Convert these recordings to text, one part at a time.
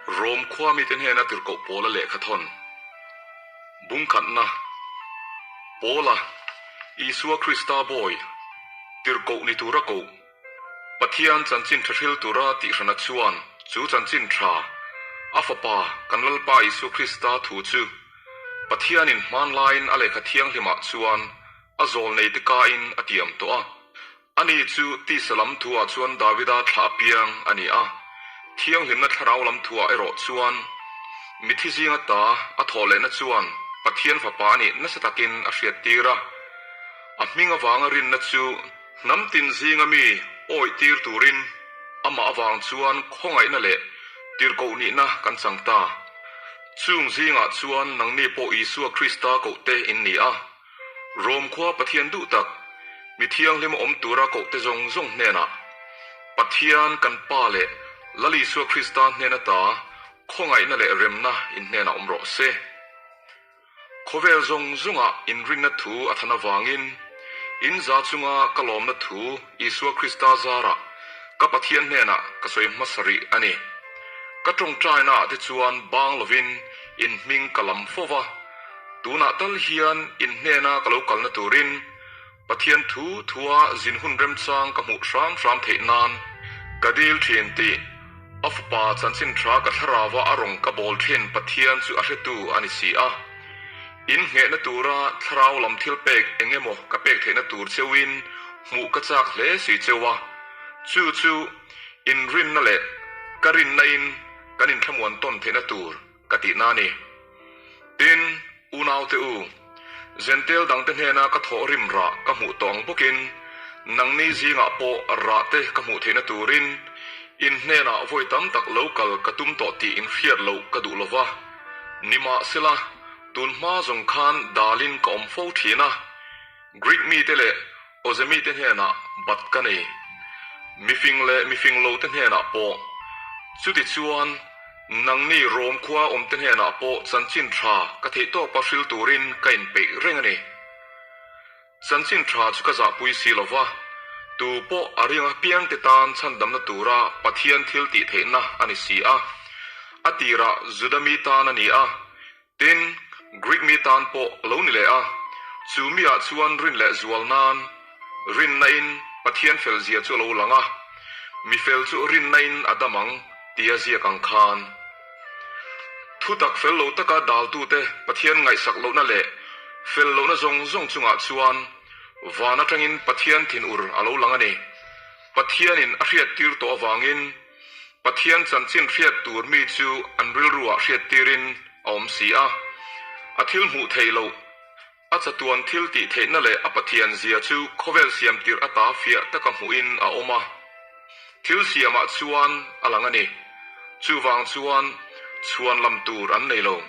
Rom khua mite hnena tirhkoh Paula lehkha thawn bungkhatna Paula, Isua Krista bawi, tirhkoh ni tura koh, Pathian chanchin tha hril tura tihhrana chuan chu chanchin tha, a Fapa kan Lalpa Isua Krista thu chu Pathianin hmanlaiin a lehkha thianghlimah chuan a zawl neite kain a tiam tawh a. Ani chu tisa lam thuah chuan Davida thlah apiang a ni a, thianghlimna thlarau lam thuah erawh chuan mithi zinga ta a thawh lehna chuan Pathian Fapa a nih nasa takin a hriattir a. A hming avanga rinna chu hnam tin zinga mi awih tir turin amah avang chuan khawngaihna leh tirhkoh nihna kan chang ta. Chung zingah chuan nangni pawh Isua Krista kohte in ni a. Rom khua Pathian duh tak, mi thianghlim awm tura kohte zawng zawng hnenah, Pathian kan Pa leh Lal Isua Krista hnen ata khawngaihna leh remna in hnenah awm rawh se. Khawvel zawng zawngah inrinna thu a than avangin, in za chunga ka lawmna thu Isua Krista zarah ka Pathian hnenah ka sawi hmasa rih a ni. Ka tawngtainaah te chuan bang lovin in hming ka lam fo va. Tunah tal hian in hnena ka lo kalna turin Pathian thu thua zin hun remchang ka hmuh hram hram theih nan ka dil thin tih a fapa chanchin tha ka thlarauva a rawng ka bawl thin Pathian chu a hretu a ni si a. In nghehna tura thlarau lam thil pek eng emaw ka pek theihna tur cheuhin hmuh ka chak hle si cheu a, chu chu inrinna leh ka rinna in kan inthlamuan tawn theihna tur ka tihna a ni. Tin, unaute u, Zentel dangte hnena ka thawh rim rah ka hmuh tawh ang bawkin, nangni zingah pawh rah te ka hmuh theihna turin in hnenah vawi tam tak lo kal ka tum tawh tih in hriat loh ka duh lova. Nimahsela, tun hma zawng khan dalin ka awm fo thin a, Greek mite leh Awze mite hnenah bat ka nei. Mifing leh mifing lote hnenah pawh. Chutichuan, nangni Rom khua awmte hnenah pawh chanchin tha ka theih tawpa hril turin ka inpeih reng a ni. Chanchin tha chu ka zahpui si lo va, tu pawh a ring apiangte tan chhandamna tura Pathian thil tih theihna a ni si a. A tirah Juda mi tan a ni a, Tin, Greek mi tan pawh a lo ni leh a, chu miah chuan rin leh zual nan rinna in Pathian fel zia chu a lo lang a, mi fel chu rinna in a dam ang tia ziak ang khan. Thutak fel lo taka daltute Pathian ngaihsak lohna leh fel lohna zawng zawng chungah chuan van atangin Pathian thinur a lo lang a ni. Pathianin a hriattir tawh avangin Pathian chanchin hriat tur mi chu an rilruah hriattirin a awm si a. A thil hmuh theih loh, a chatuan thil tih theihna leh a Pathian zia chu khawvel siam tirh ata fiah taka hmuhin a awm a. Thil siamah chuan a lang a ni. Chuvang chuan chhuan lam tur an nei lo.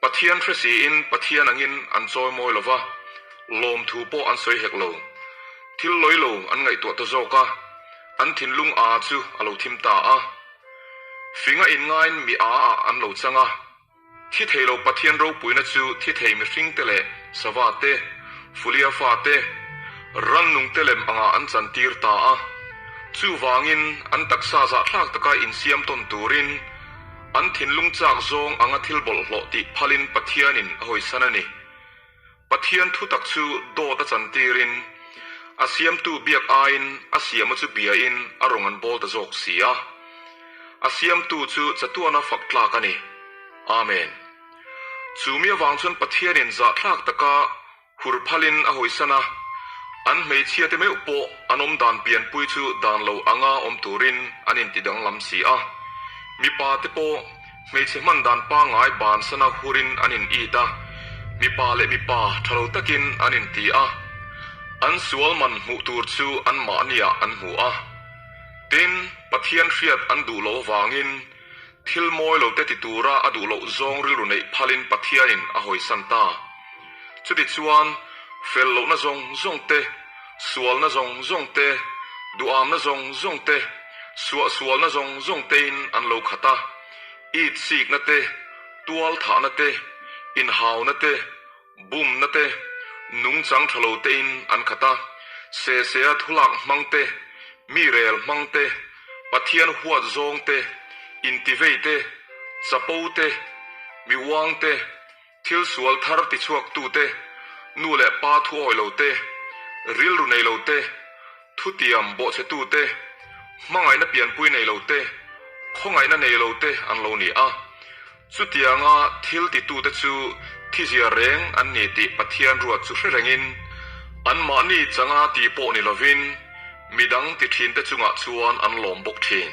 Pathian hre siin Pathian angin an chawi mawi lo va, lawmthu pawh an sawi hek lo. Thil lawi lo an ngaihtuah ta zawk a, an thinlung aa chu a lo thim ta a. Finga inngaiin mi aa ah an lo chang a. Thi thei lo Pathian ropuina chu thi thei mihringte leh sava te, fulia fa te, rannungte lem angah an chantir ta a. Chuvangin an taksa zahthlak taka insiam tawn turin, An thinlung chak zawng anga thil bawlhhlawh tih phalin Pathianin a hawisan a ni. Pathian thutak chu dawt a chantirin, a siamtu biak aiin a siama chu biain a rawn an bawl ta zawk si a. A siamtu chu chatuana fak tlak a ni. Amen. Chu mi avang chuan Pathianin zahthlak taka Hur phalin a hawisan a, an hmeichhia te meuh pawh an awm dan pianpui chu dan lo anga awm turin an inti danglam si a. Mipa te pawh hmeichhe hman dan pangngai bansana hurin an in it a, mipa leh mipa tha lo takin an inti a, an sual man hmuh tur chu anmahniah an hmu a. Tin, Pathian hriat an duh loh avangin Thil mawi lo te ti tura a duh loh zawng rilru neih phalin Pathianin a hawisan ta. Chutichuan, fel lohna zawng zawng te, sualna zawng zawng te, duhamna zawng zawng te, suahsualna zawng zawng tein an lo khat a, it sikna te, tual thahna te, inhauna te, Bumna te, nungchang tha lo tein an khat a, sesea thulak hmang te, mi rel hmang te, Pathian huat zawng te, intivei te, Chapo te, mi uang te, thil sual thar tichhuaktu te, nu leh pa thu awi lo te, rilru nei lo te, thutiam bawhchhetu te, hmangaihna pianpui nei lo te, khawngaihna nei lo te an lo ni a. Chutianga thil titute chu thizia reng an ni tih Pathian ruat chu hre rengin, anmahni changa ti pawh ni lovin midang ti thinte chungah chuan an lawm bawk thin.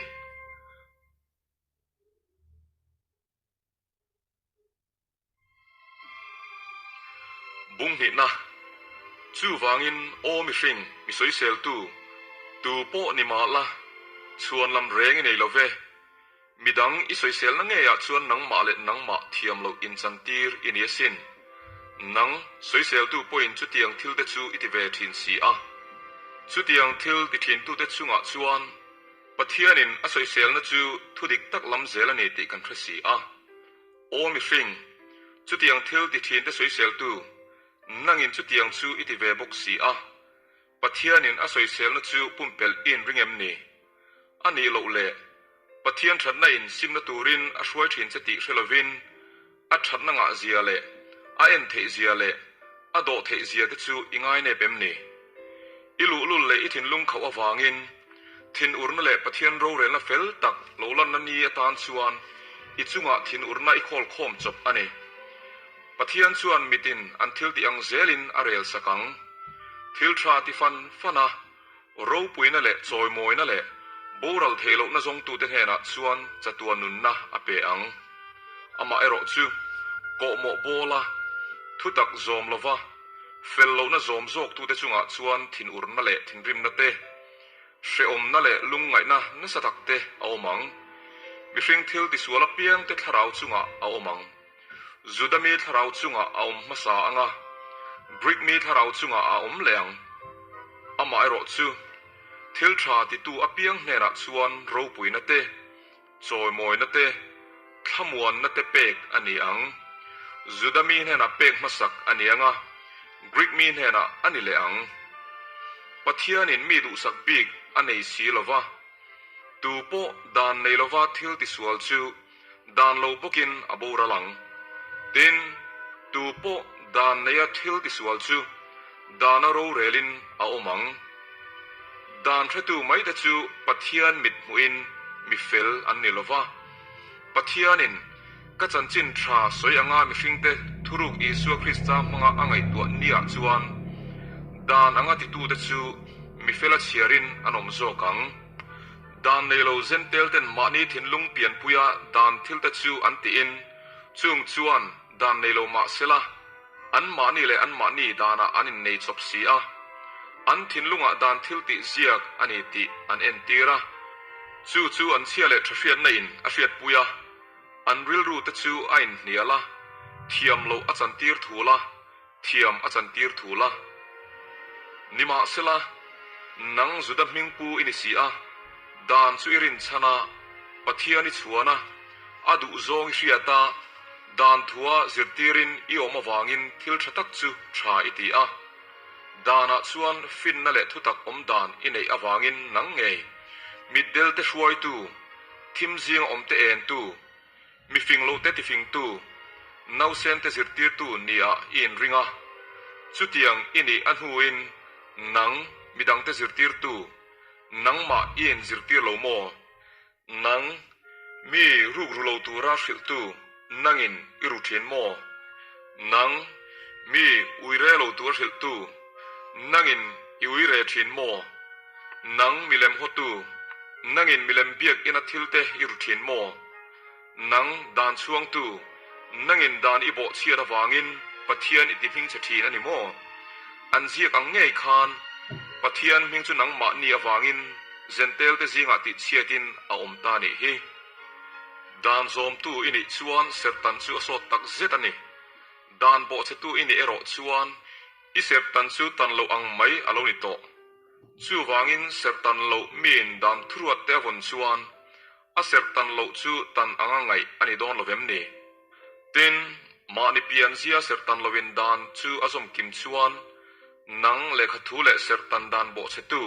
Bunghnihna, Chuvangin aw mihring, mi sawiseltu, tu pawh ni mah la, chhuan lam reng i nei lo ve. Midang i sawiselna ngeiah chuan nangmah leh nangmah thiam loh inchantir i ni asin. Nang, sawiseltu pawhin chutiang thilte chu i ti ve thin si a. Chutiang thil ti thintute chungah chuan Pathianin a sawiselna chu thu dik tak lam zel a ni tih kan hre si a. Aw mihring, chutiang thil ti thinte sawiseltu, nangin chutiang chu i ti ve bawk si a. Pathianin a sawiselna chu pumpelh i inring em ni? A nih loh le, Pathian thatna in simna turin a hruai thin che tih hre lovin, a thatna ngah zia leh a en theih zia leh a dawh theih zia te chu i ngainep em ni? I luhlul leh i thinlung khauh avangin thinurna leh Pathian rorelna fel tak lo lanna ni atan chuan i chungah thinurna i khawl khawm chawp a ni. Pathian chuan mitin an thil tih ang zelin a rel sak ang. Thil tha ti fan fan a, ropuina leh chawimawina leh boral theih lohna zawngtute hnenah chuan chatuan nunna a pe ang. Amaherawh chu, kawhmawh bawla, thutak zawm lova, fel lohna zawm zawktute chungah chuan thinurna leh thinrimna te, hrehawmna leh lungngaihna nasa tak te a awm ang. Mihring thil tisual apiangte thlarau chungah a awm ang. Juda mi thlarau chungah a awm hmasa ang a, Greek mi thlarau chungah a awm leh ang. Amaherawh chu, thil tha titu apiang hnenah chuan ropuina te, chawimawina te, thlamuanna te pek a ni ang. Juda mi hnenah pek hmasak a ni ang a, Greek mi hnenah a ni leh ang. Pathianin mi duhsak bik a nei si lo va, tu pawh dan nei lova thil tisual chu Dan lo bawkin a boral ang. Tin, tu pawh dan neia thil tisual chu dana rorelin a awm ang. Dan hretu maite chu Pathian mit hmuhin mi fel an ni lo va. Pathianin ka chanchin tha sawi anga mihringte thuruk Isua Krista hmanga a ngaihtuah niah chuan dan anga titute chu mi fela chhiarin an awm zawk ang. Dan nei lo Zentel ten mahni thinlung pianpuia dan thilte chu an tiin, chung chuan dan nei lo mah sela, an mahni leh an mahni danah an innei chawp si a, an thinlungah dan thil tih ziak a ni tih an entir a. Chu chu an chhia leh tha hriatna in a hriatpui a, an rilru te chu a inhnial a, thiam loh a chantir thul a, Thiam a chantir thul a. Nimahsela, nang Juda hmingpu i ni si a, dan chu i rinchhan a, Pathian i chhuan a, a duhzawng i hriat a, dan thua zirtirin i awm avangin thil tha tak chu tha i ti a. Danah chuan finna leh thutak awm dan i neih avangin nang ngei, mitdelte hruaitu, thim zinga awmte entu, Mi fing lote tifingtu, nausente zirtirtu nia i inring a. Chutiang i nih a hnuin nang midangte zirtirtu, nangmah i inzirtir lo maw? Nang, mi rukru lo tura hrilhtu nangin i ru thin maw? Nang, mi uire lo tura hrilhtu nangin i uire thin maw? Nang milem hawtu, nangin milem biakina thilte i ru thin maw? Nang dan chhuangtu, nangin dan i bawh chhiat avangin Pathian i ti hming che thin a ni maw? An ziak ang ngei khan Pathian hming chu nangmahni avangin Zentelte zingah tih chhiatin a awm ta nih hi. Dan zawmtu i nih chuan serhtan chu a sawt tak zet a ni. Dan bawhchhetu i nih erawh chuan I serhtan chu tan loh ang mai a lo ni tawh. Chuvangin serhtan loh miin dan thuruat te a vawn chuan a serhtan loh chu tan anga ngaih a ni dawn lo vem ni? Tin, mahni pianzia serhtan loin dan chu a zawm kim chuan nang lehkha thu leh serhtan dan bawhchhetu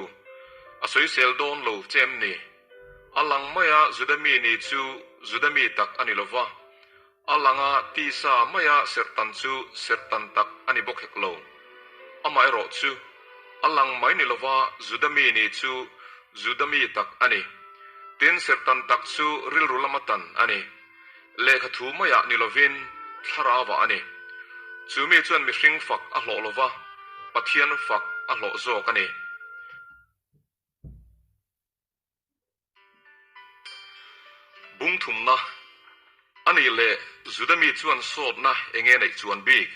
a sawisel dawn lo che em ni? A lang maia Juda mi ni chu Juda mi tak a ni lo va. A langa tisa maia serhtan chu serhtan tak a ni bawk hek lo. Amaherawh chu, a lang mai ni lova Juda mi ni chu Juda mi tak a ni. Tin, serhtan tak chu rilru lama tan a ni. Lehkha thu maiah ni lovin thlarauah a ni. Chu mi chuan mihring fak a hlawh lova, Pathian fak a hlawh zawk a ni. Bung thumna, A nih leh Juda mi chuan sawtna enge neih chuan bik?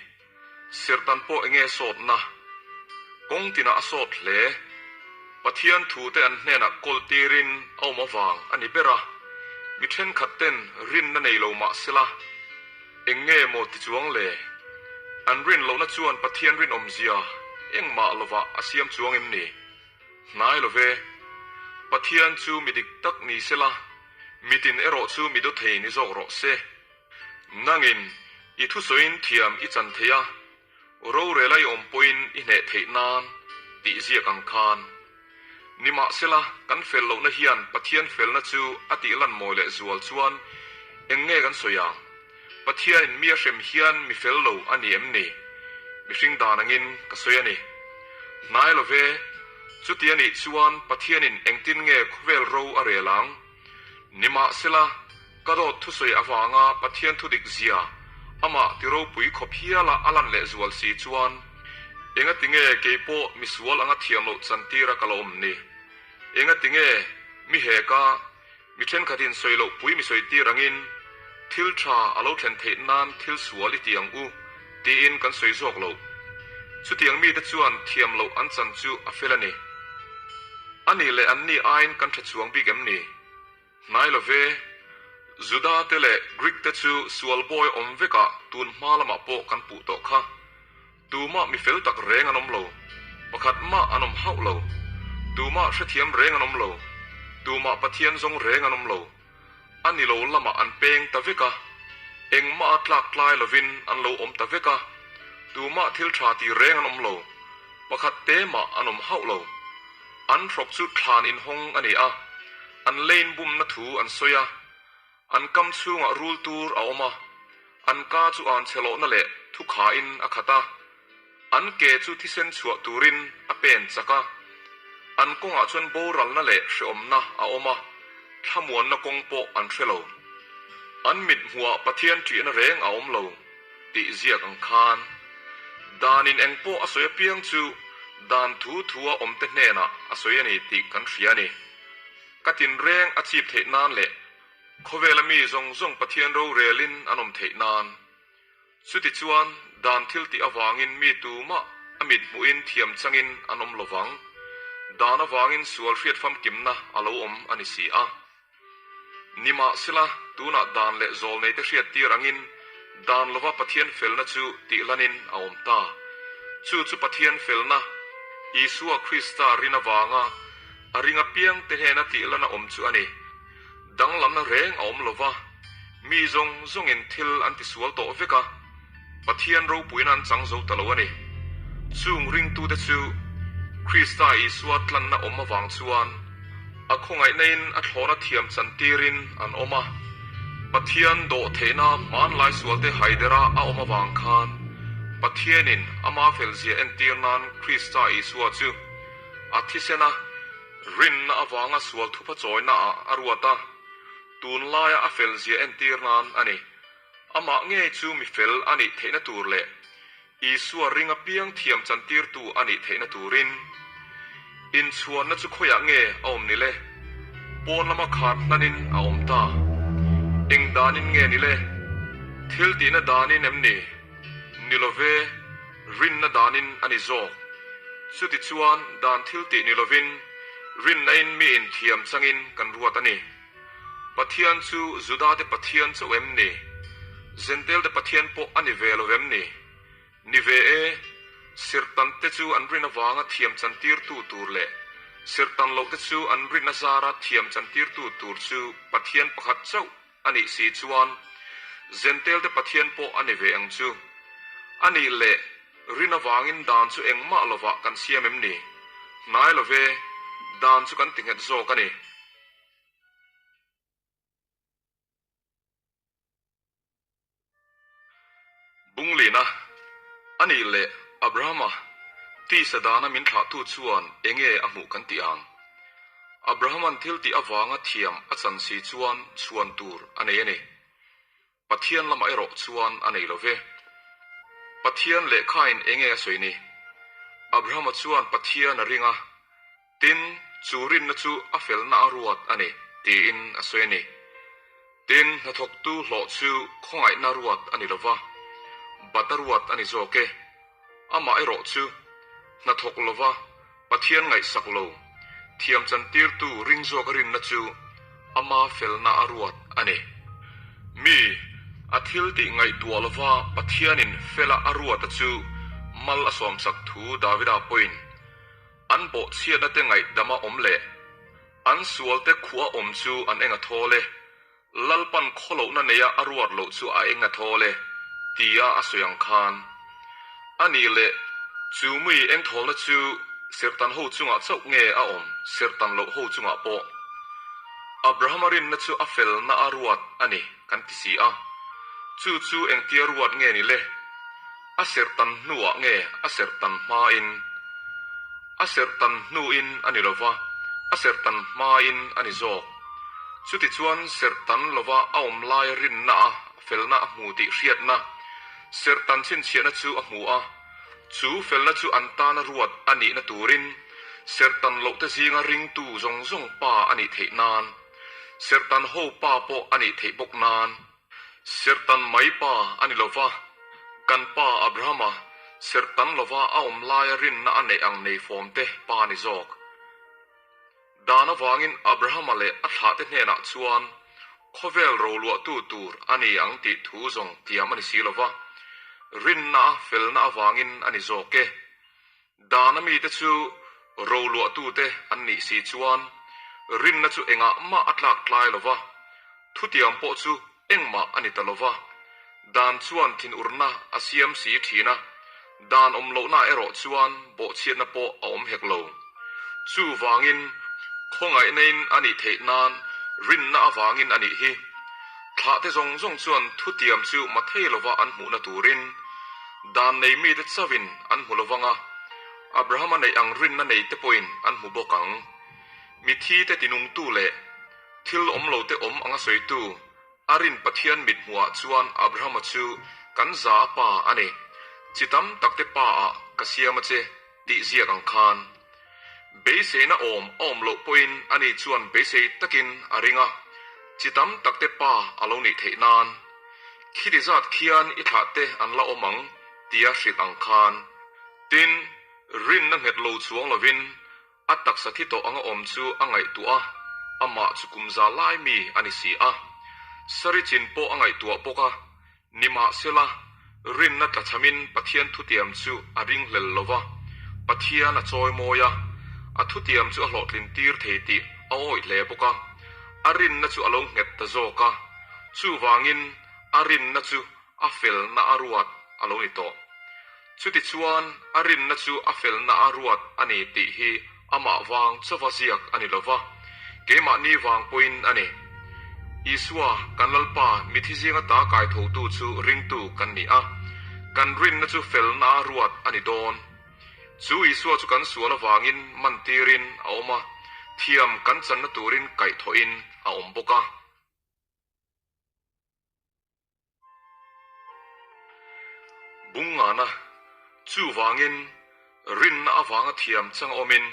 Serhtan pawh enge sawtna? Kawng tinah a sawt hle. Pathian thute an hnenah kawl tirin a awm avang a ni ber a, mi thenkhat ten rinna nei lo mah sela, eng nge maw ti chuang le? An rin lohna chuan Pathian rinawmzia engmah lovah a siam chuang em ni? Hnai lo ve. Pathian chu mi dik tak ni sela, mitin erawh chu mi dawthei ni zawk rawh se. Nangin i thusawiin thiam i chan thei a, rorel a i awm pawhin i hneh theih nan tih ziak ang khan. Nimahsela, kan fel lohna hian Pathian felna chu a tih lan mawi leh zual chuan eng nge kan sawi ang? Pathianin mi a hrem hian mi fel lo a ni em ni? Mihring dan angin ka sawi a ni. Hnai lo ve, chuti a nih chuan Pathianin engtin nge khawvel ro a rel ang? Nimahsela, ka dawt thusawi avanga Pathian thudik zia amah ti ropui khawp hiala a lan lehzual si chuan engati nge kei pawh misual anga thiam loh chantira ka la awm ni? Engati nge mi heka Mi thenkhatin sawi loh pui mi sawi tir angin thil tha a lo thlen theih nan thil sual i ti ang u tiin kan sawi zawk loh. Chutiang mite chuan thiam loh an chan chu a fel a ni. A nih leh anni aiin kan tha chuang bik em ni? Hnai lo ve. Juda te leh Greek te chu sual bawi awm vekah tun hma lamah pawh kan puh tawh kha. Tumah mi fel tak reng an awm lo, pakhat mah an awm hauh lo. Tumah hrethiam reng an awm lo, tumah Pathian zawng reng an awm lo. A ni lo lamah an peng ta vek a, engmah a tlak tlai lovin an lo awm ta vek a. Tumah thil tha ti reng an awm lo, pakhat te mah an awm hauh lo. An hrawk chu thlan inhawng a ni a, an lein bumna thu an sawi a. An kam chhungah rul tur a awm a, an ka chu an che lohna leh thu khain a khat a, an ke chu thisen chhuah turin a pen chak a, an kawngah chuan boralna leh hreawmna a awm a, thlamuanna kawng pawh an hre lo. An mit hmuhah Pathian ṭihna reng a awm lo tih ziak ang khan, danin eng pawh a sawi apiang chu dan thu thua awmte hnenah a sawi a ni tih kan hria a ni. Ka tinreng a chip theih nan leh khawvela mi zawng zawng Pathian rorelin an awm theih nan. Chutichuan dan thil tih avangin mi tumah a mit hmuhin thiam changin an awm lovang. Dan avangin sual hriat famkimna a lo awm a ni si a. Nimahsela, tunah dan leh zawlneite hriat tir angin dan lova Pathian felna chu tihlanin a awm ta. Chu chu Pathian felna, Isua Krista rin avanga A ring apiang te hnena tih lana awm chu a ni. Danglamna reng a awm lo va, mi zawng zawngin thil an tisual tawh vek a, Pathian ropuina an chang zo ta lo a ni. Chung ringtute chu Krista Isua tlanna awm avang chuan a khawngaihna-in a thlawhna thiam chantirin an awm a. Pathian dawh theihna hmanlai sualte haidera a awm avang khan Pathianin ama felzia entir nan Krista Isua chu A thisen a, rinna avanga sual thupa chawina ah a ruat a, tunlaia a fel zia entir nan a ni. Amah ngei chu mi fel a nih theihna tur leh Isua ring apiang thiam chantirtu a nih theihna turin. Inchhuanna chu khawiah nge a awm ni le? Pawn lama khat hlanin a awm ta. Eng danin nge ni le? Thil tihna danin em ni? Ni lo ve, rinna danin a ni zawk. Chutichuan dan thil tih ni lovin, rinna-in mi inthiam changin kan ruat a ni. Pathian chu Judate Pathian chauh em ni? Zentelte Pathian pawh a ni ve lo vem ni? Ni ve e, Sirtante chu an rin avanga thiam chantirtu tur leh Sirtan lohte chu an rin azara thiam chantirtu tur chu Pathian pakhat chauh A nih si chuan Zentelte Pathian pawh a ni ve ang chu. A nih leh rin avangin dan chu engmah lovah kan siam em ni? Hnai lo ve, dan chu kan ti nghet zawk a ni. Bunglina, A nih leh Abrahama, tisa dana min thlahtu chuan enge a hmuh kan tih ang? Abrahaman thil tih avanga thiam a chan si chuan chhuan tur a nei a ni. Pathian lamah erawh chuan a nei lo ve. Pathian lehkhain enge a sawi ni? Abrahama chuan Pathian a ring a, tin, chu rinna chu a felna a ruat a ni, tiin a sawi a ni. Tin, hnathawktu hlawh chu khawngaihna ruat a ni lo va, bat a ruat a ni zawk e. Amah erawh chu hnathawk lova Pathian ngaihsak lo, thiam chantirtu ring zawk a rinna chu ama felna a ruat a ni. Mi, a thil tih ngaihtuah lova Pathianin fela a ruata chu mal a sawmsak thu Davida pawhin an bawhchhiatna te ngaihdama awm leh an sualte khuh a awm chu an eng a thawl e. Lalpan khawlohna neia a ruat loh chu a eng a thawl e, tia a sawi ang khan. A nih leh, chu mui eng thawlna chu serhtan ho chungah chauh nge a awm, serhtan loh ho chungah pawh? Abrahama rinna chu a felna a ruat a ni kan ti si a. Chu chu engtia ruat nge ni le? A serhtan hnuah nge a serhtan hmain? A serhtan hnuin a ni lova, a serhtan hmain a ni zawk. Chutichuan serhtan lova a awm laia rinna a felna a hmu tih hriatna, serhtan chhinchhiahna chu a hmu a. Chu felna chu an tana ruat a nihna turin serhtan lohte zinga ringtu zawng zawng pa a nih theih nan, serhtan ho pa pawh a nih theih bawk nan. Serhtan mai pa a ni lova, kan pa Abrahama serhtan lova a awm laia rinna a neih ang nei fawmte pa a ni zawk. Dan avangin Abrahama leh a thlahte hnenah chuan khawvel roluahtu tur a ni ang tih thu zawng tiam a ni si lova, rinna a felna avangin a ni zawk e. Dana mite chu roluahtute an nih si chuan rinna chu engah mah a tlak tlai lo va, thutiang pawh chu engmah a ni ta lo va. Dan chuan thinurna a siam si thin a, dan awm lohna erawh chuan bawhchhiatna pawh a awm hek lo. Chuvangin khawngaihna-in a nih theih nan rinna avangin a nih hi. Thlahte zawng zawng chuan thutiam chu mathei lova an hmuhna turin Dan nei mite chauhin an hmu lovang a, Abrahama neih ang rinna neite pawhin an hmu bawk ang. Mithite tinungtu leh thil awm lote awm anga sawitu a rin Pathian mit hmuhah chuan Abrahama chu kan za a pa a ni. Chi tam takte pa ah ka siam a che tih ziak ang khan. Beiseina awm a awm loh pawhin ani chuan beisei takin a ring a, chi tam takte pa a lo nih theih nan. Khiti zat khian i thlahte an la awm ang tia hrilh ang khan. Tin, rinna nghet lo chuang lovin a taksa thi tawh anga awm chu a ngaihtuah a, amah chu kum za lai mi a ni si a. Sari chin pawh a ngaihtuah bawk a, Nimahsela, rinna tlachhamin Pathian thutiam chu a ringhlel lo va, Pathian a chawimawi a, a thutiam chu a hlawhtlin tir thei tih a awih hle bawk a, a rinna chu a lo nghet ta zawk a, chuvangin a rinna chu a felna a ruat a lo ni tawh. Chutichuan, a rinna chu a felna a ruat a ni tih hi amah vang chauva ziak a ni lo va, keimahni vang pawhin a ni. Isua, kan Lalpa, mithi zinga ta kaithotu chu ringtu kan ni a, kan rinna chu felna a ruat a ni dawn. Chu Isua chu kan sual avangin mantirin a awm a, thiam kan channa turin kaihthawhin a awm bawk a. Bungngana, Chuvangin, rinna avanga thiam chang awmin,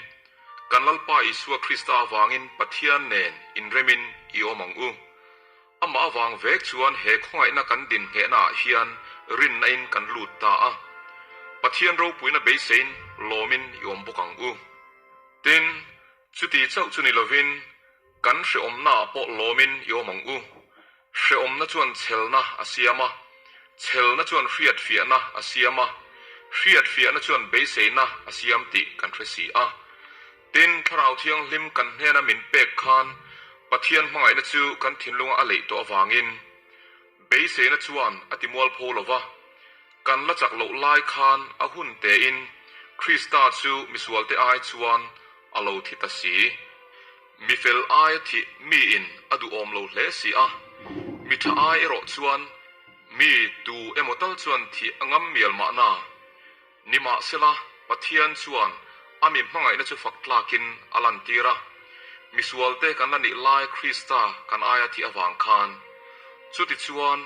kan Lalpa Isua Krista avangin Pathian nen inremin i awm ang u. Amah avang vek chuan he khawngaihna kan din nghehnaah hian rinna-in kan lut ta a. Pathian ropuina beiseiin lawmin i awm bawk ang u. Tin, chuti chauh chu ni lovin, Kan hrehawmnaah pawh lawmin i awm ang u. Hrehawmna chuan chhelna a siam a, chhelna chuan hriatfiahna a siam a, hriatfiahna chuan beiseina a siam tih kan hre si a. Tin, Thlarau Thianghlim kan hnena min pek khan Pathian hmangaihna chu kan thinlunga a leih tawh avangin beiseina chuan a ti mualpho lo va. Kan la chak loh lai khan a hun tein Krista chu misualte ai chuan a lo thi ta si. Mi fel aia thih miin a duhawm lo hle si a, mi tha ai erawh chuan Mi tu emaw tal chuan thih a ngam mial mahna. Nimahsela, Pathian chuan a mi hmangaihna chu fak tlakin a lantir a, misualte kan la nih lai Krista kan aia thih avang khan. Chutichuan,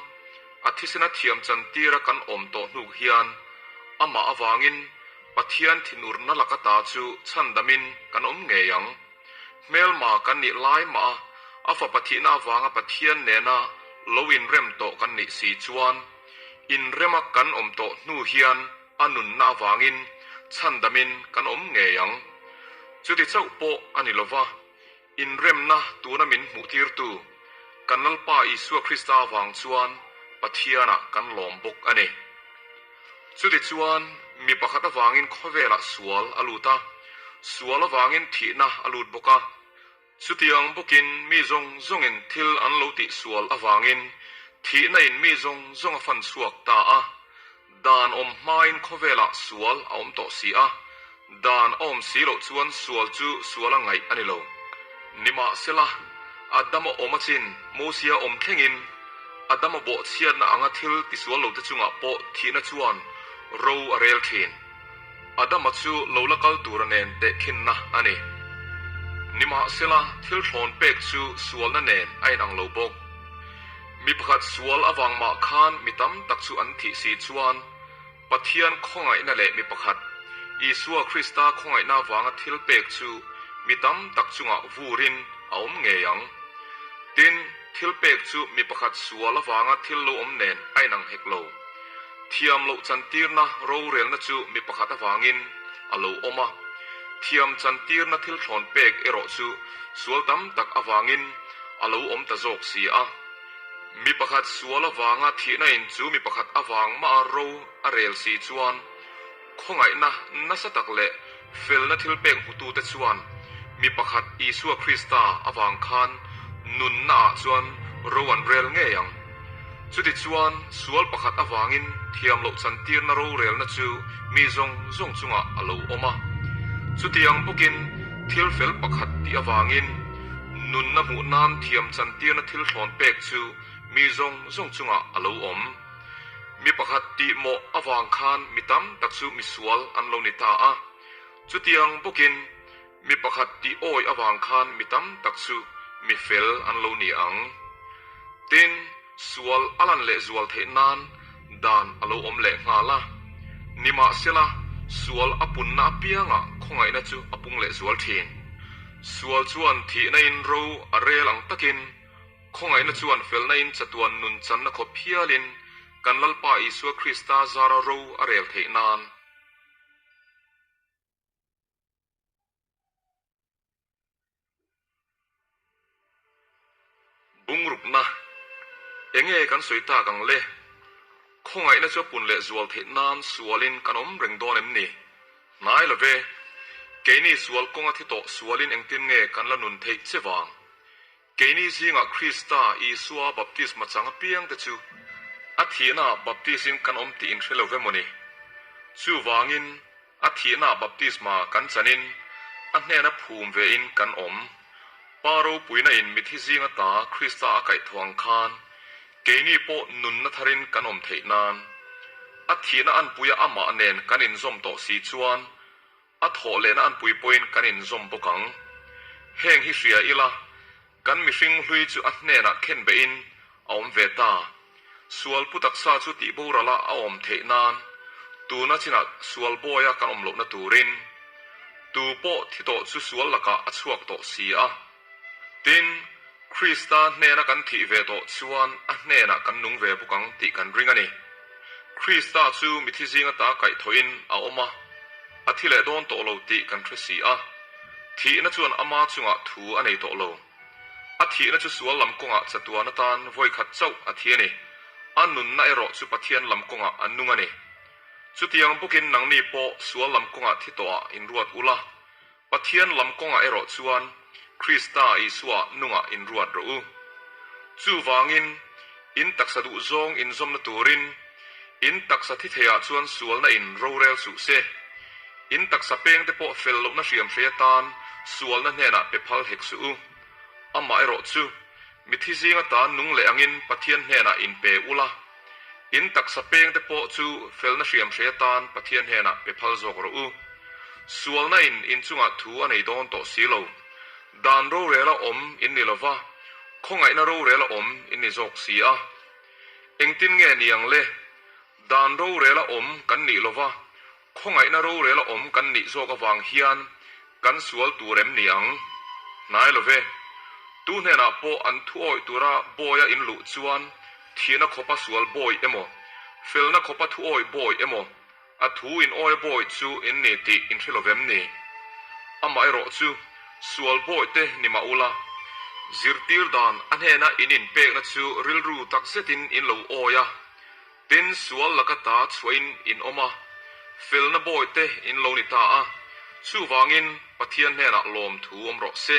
a thisena thiam chantira kan awm tawh hnuk hian amah avangin Pathian thinurna laka ta chu chhandamin kan awm ngei ang. Hmelma kan nih lai mah a, a fapa thihna avanga Pathian nena lo inrem tawh kan nih si chuan, inrema kan awm tawh hnu hian a nunna avangin chhandamin kan awm ngei ang. Chuti chauh pawh a ni lova, inremna tuna min hmuhtirtu kan Lalpa Isua Krista avang chuan Pathianah kan lawm bawk a ni. Chutichuan, mi pakhat avangin khawvelah sual a lut a, sual avangin thihna a lut bawk a. Chutiang bawkin mi zawng zawngin thil an lo tih sual avangin thihna in mi zawng zawng a fan chhuak ta a. Dan awm hmain khawvelah sual a awm tawh si a, dan a awm si loh chuan sual chu sual a ngaih a ni lo. Nimahsela, Adama awm achin Mosia awm thlengin Adama bawhchhiatna anga thil tisual lote chungah pawh thihna chuan ro a rel thin. Adama chu lo la kal tura nen tehkhinna a ni. Nimahsela, thil thlawn pek chu sualna nen a inang lo bawk. Mi pakhat sual avang mah khan mi tam tak chu an thih si chuan Pathian khawngaihna leh mi pakhat, Isua Krista khawngaihna avanga thil pek chu mi tam tak chungah vurin a awm ngei ang. Tin, thil pek chu mi pakhat sual avanga thil lo awm nen a inang hek lo. Thiam loh chantirna rorelna chu mi pakhat avangin a lo awm a, thiam chantirna thil thlawn pek erawh chu sual tam tak avangin a lo awm ta zawk si a. Mi pakhat sual avanga thihna in chu mi pakhat avang mah a ro a rel si chuan khawngaihna nasa tak leh felna thil pek hmutute chuan mi pakhat Isua Krista avang khan nunna ah chuan ro an rel ngei ang. Chutichuan sual pakhat avangin thiam loh chantirna rorelna chu mi zawng zawng chungah a lo awm a. Chutiang bawkin thil fel pakhat tih avangin Nunna hmuh nan thiam chantirna thil thlawn pek chu mi zawng zawng chungah a lo awm. Mi pakhat tih mawh avang khan mi tam tak chu misual an lo ni ta a. Chutiang bawkin mi pakhat tih awi avang khan mi tam tak chu mi fel an lo ni ang. Tin, sual a lan leh zual theih nan dan a lo awm leh nghal a. Nimahsela, sual a punna apiangah khawngaihna chu a pung leh zual thin. Sual chuan thihna in ro a rel ang takin, khawngaihna chuan felna in chatuan nun channa khawp hialin kan Lalpa Isua Krista zara ro a rel theih nan. Bungrukna, Enge kan sawi tak ang le? Khawngaihna chu a pun leh zual theih nan sualin kan awm reng dawn em ni? Hnai lo ve. Keini sual kawnga thi tawh sualin engtin nge kan la nun theih che vang? Keini zingah Krista Isua baptisma chang apiangte chu a thihnaah baptisin kan awm tih inhre lo ve maw ni? Chuvangin A thihnaah baptisma kan chanin a hnena phum vein kan awm. Pa ropuina in mithi zing ata Krista a kaih tho ang khan keini pawh nunna tharin kan awm theih nan. A thihna anpuia amah nen kan inzawm tawh si chuan a thawh lehna anpui pawhin kan inzawm bawk ang. Heng hi hria ila Kan mihring hlui chu a hnenah khen behin a awm ve ta. Sual pu taksa chu tih borala a awm theih nan tuna chinah sual bawia kan awm lohna turin tu pawh thi tawh chu sual lakah a chhuak tawh si a. Tin, Krista hnena kan thih ve tawh chuan a hnenah kan nung ve bawk ang tih kan ring a ni. Krista chu mithi zinga ta kaihthawhin a awm a, a thi leh dawn tawh lo tih kan hre si a. Thihna chuan ama chungah thu a nei tawh lo. A thihna chu sual lam kawngah chatuan atan vawi khat chauh a thi a ni. A nunna erawh chu Pathian lam kawngah a nung a ni. Chutiang bawkin nangni pawh sual lam kawngah thi tawhah inruat ula, Pathian lam kawngah erawh chuan Krista Isua nungah inruat rawh u. Chuvangin, in taksa duh zawng inzawmna turin, in taksa thi theiah chuan sualna in rorel suh se. In taksa peng te pawh fel lohna hriam hrei atan sualna hnenah pe phal hek suh u. Amah erawh chu, mithi zing atan nung leh angin Pathian hnenah in pe ula. In taksa peng te pawh chu felna hriamhrei atan Pathian hnenah pe phal zawk rawh u. Sualna in in chungah thu a nei dawn tawh si lo. Dan rorela awm in ni lova, khawngaihna rorela awm in ni zawk si a. Engtin nge ni ang le? Dan rorela awm kan nih lova, Khawngaihna rorel a awm kan nih zawk avang hian kan sual tur em ni ang? Hnai lo ve. Tu hnenah pawh an thu awih tura bawi a inluh chuan thihna khawpa sual bawi emaw, felna khawpa thu awih bawi emaw, a thu in awia bawi chu in ni tih in hre lo vem ni? Amaherawh chu sual bawi te ni mah ula, zirtir dan a hnena in inpekna chu rilru tak zetin in lo awi a, Tin, sual laka ta chhuahin in awm a, felna bawihte in lo ni ta a, chuvangin Pathian hnenah lawmthu awm rawh se.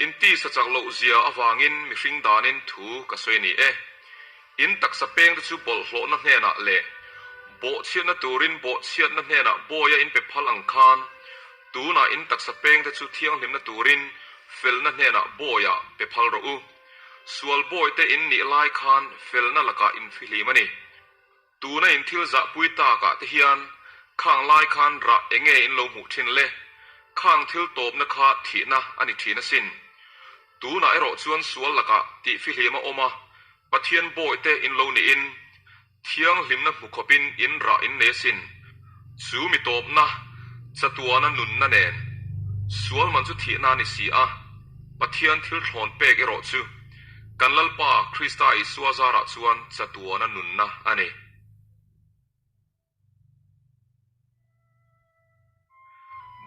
In tisa chak loh zia avangin mihring danin thu ka sawi ni e. In taksa pengte chu bawlhhlawhna hnenah leh bawhchhiatna turin bawhchhiatna hnenah bawia in pe phal ang khan, tunah in taksa pengte chu thianghlimna turin felna hnenah bawia pe phal rawh u. Sual bawihte in nih lai khan felna lakah in fihlim a ni. Tuna in thil zahpui takah te hian khang lai khan rah enge in lo hmuh thin le? Khang thil tawpna kha thihna a ni thin asin. Tunah erawh chuan sual lakah tih fihlim a awm a, Pathian bawihte in lo niin Thianghlimna hmu khawpin in rah in nei asin. Chu mi tawpna, chatuana nunna nen. Sual man chu thihna a ni si a, Pathian thil thlawn pek erawh chu kan Lalpa Krista Isua zarah chuan chatuana nunna a ni.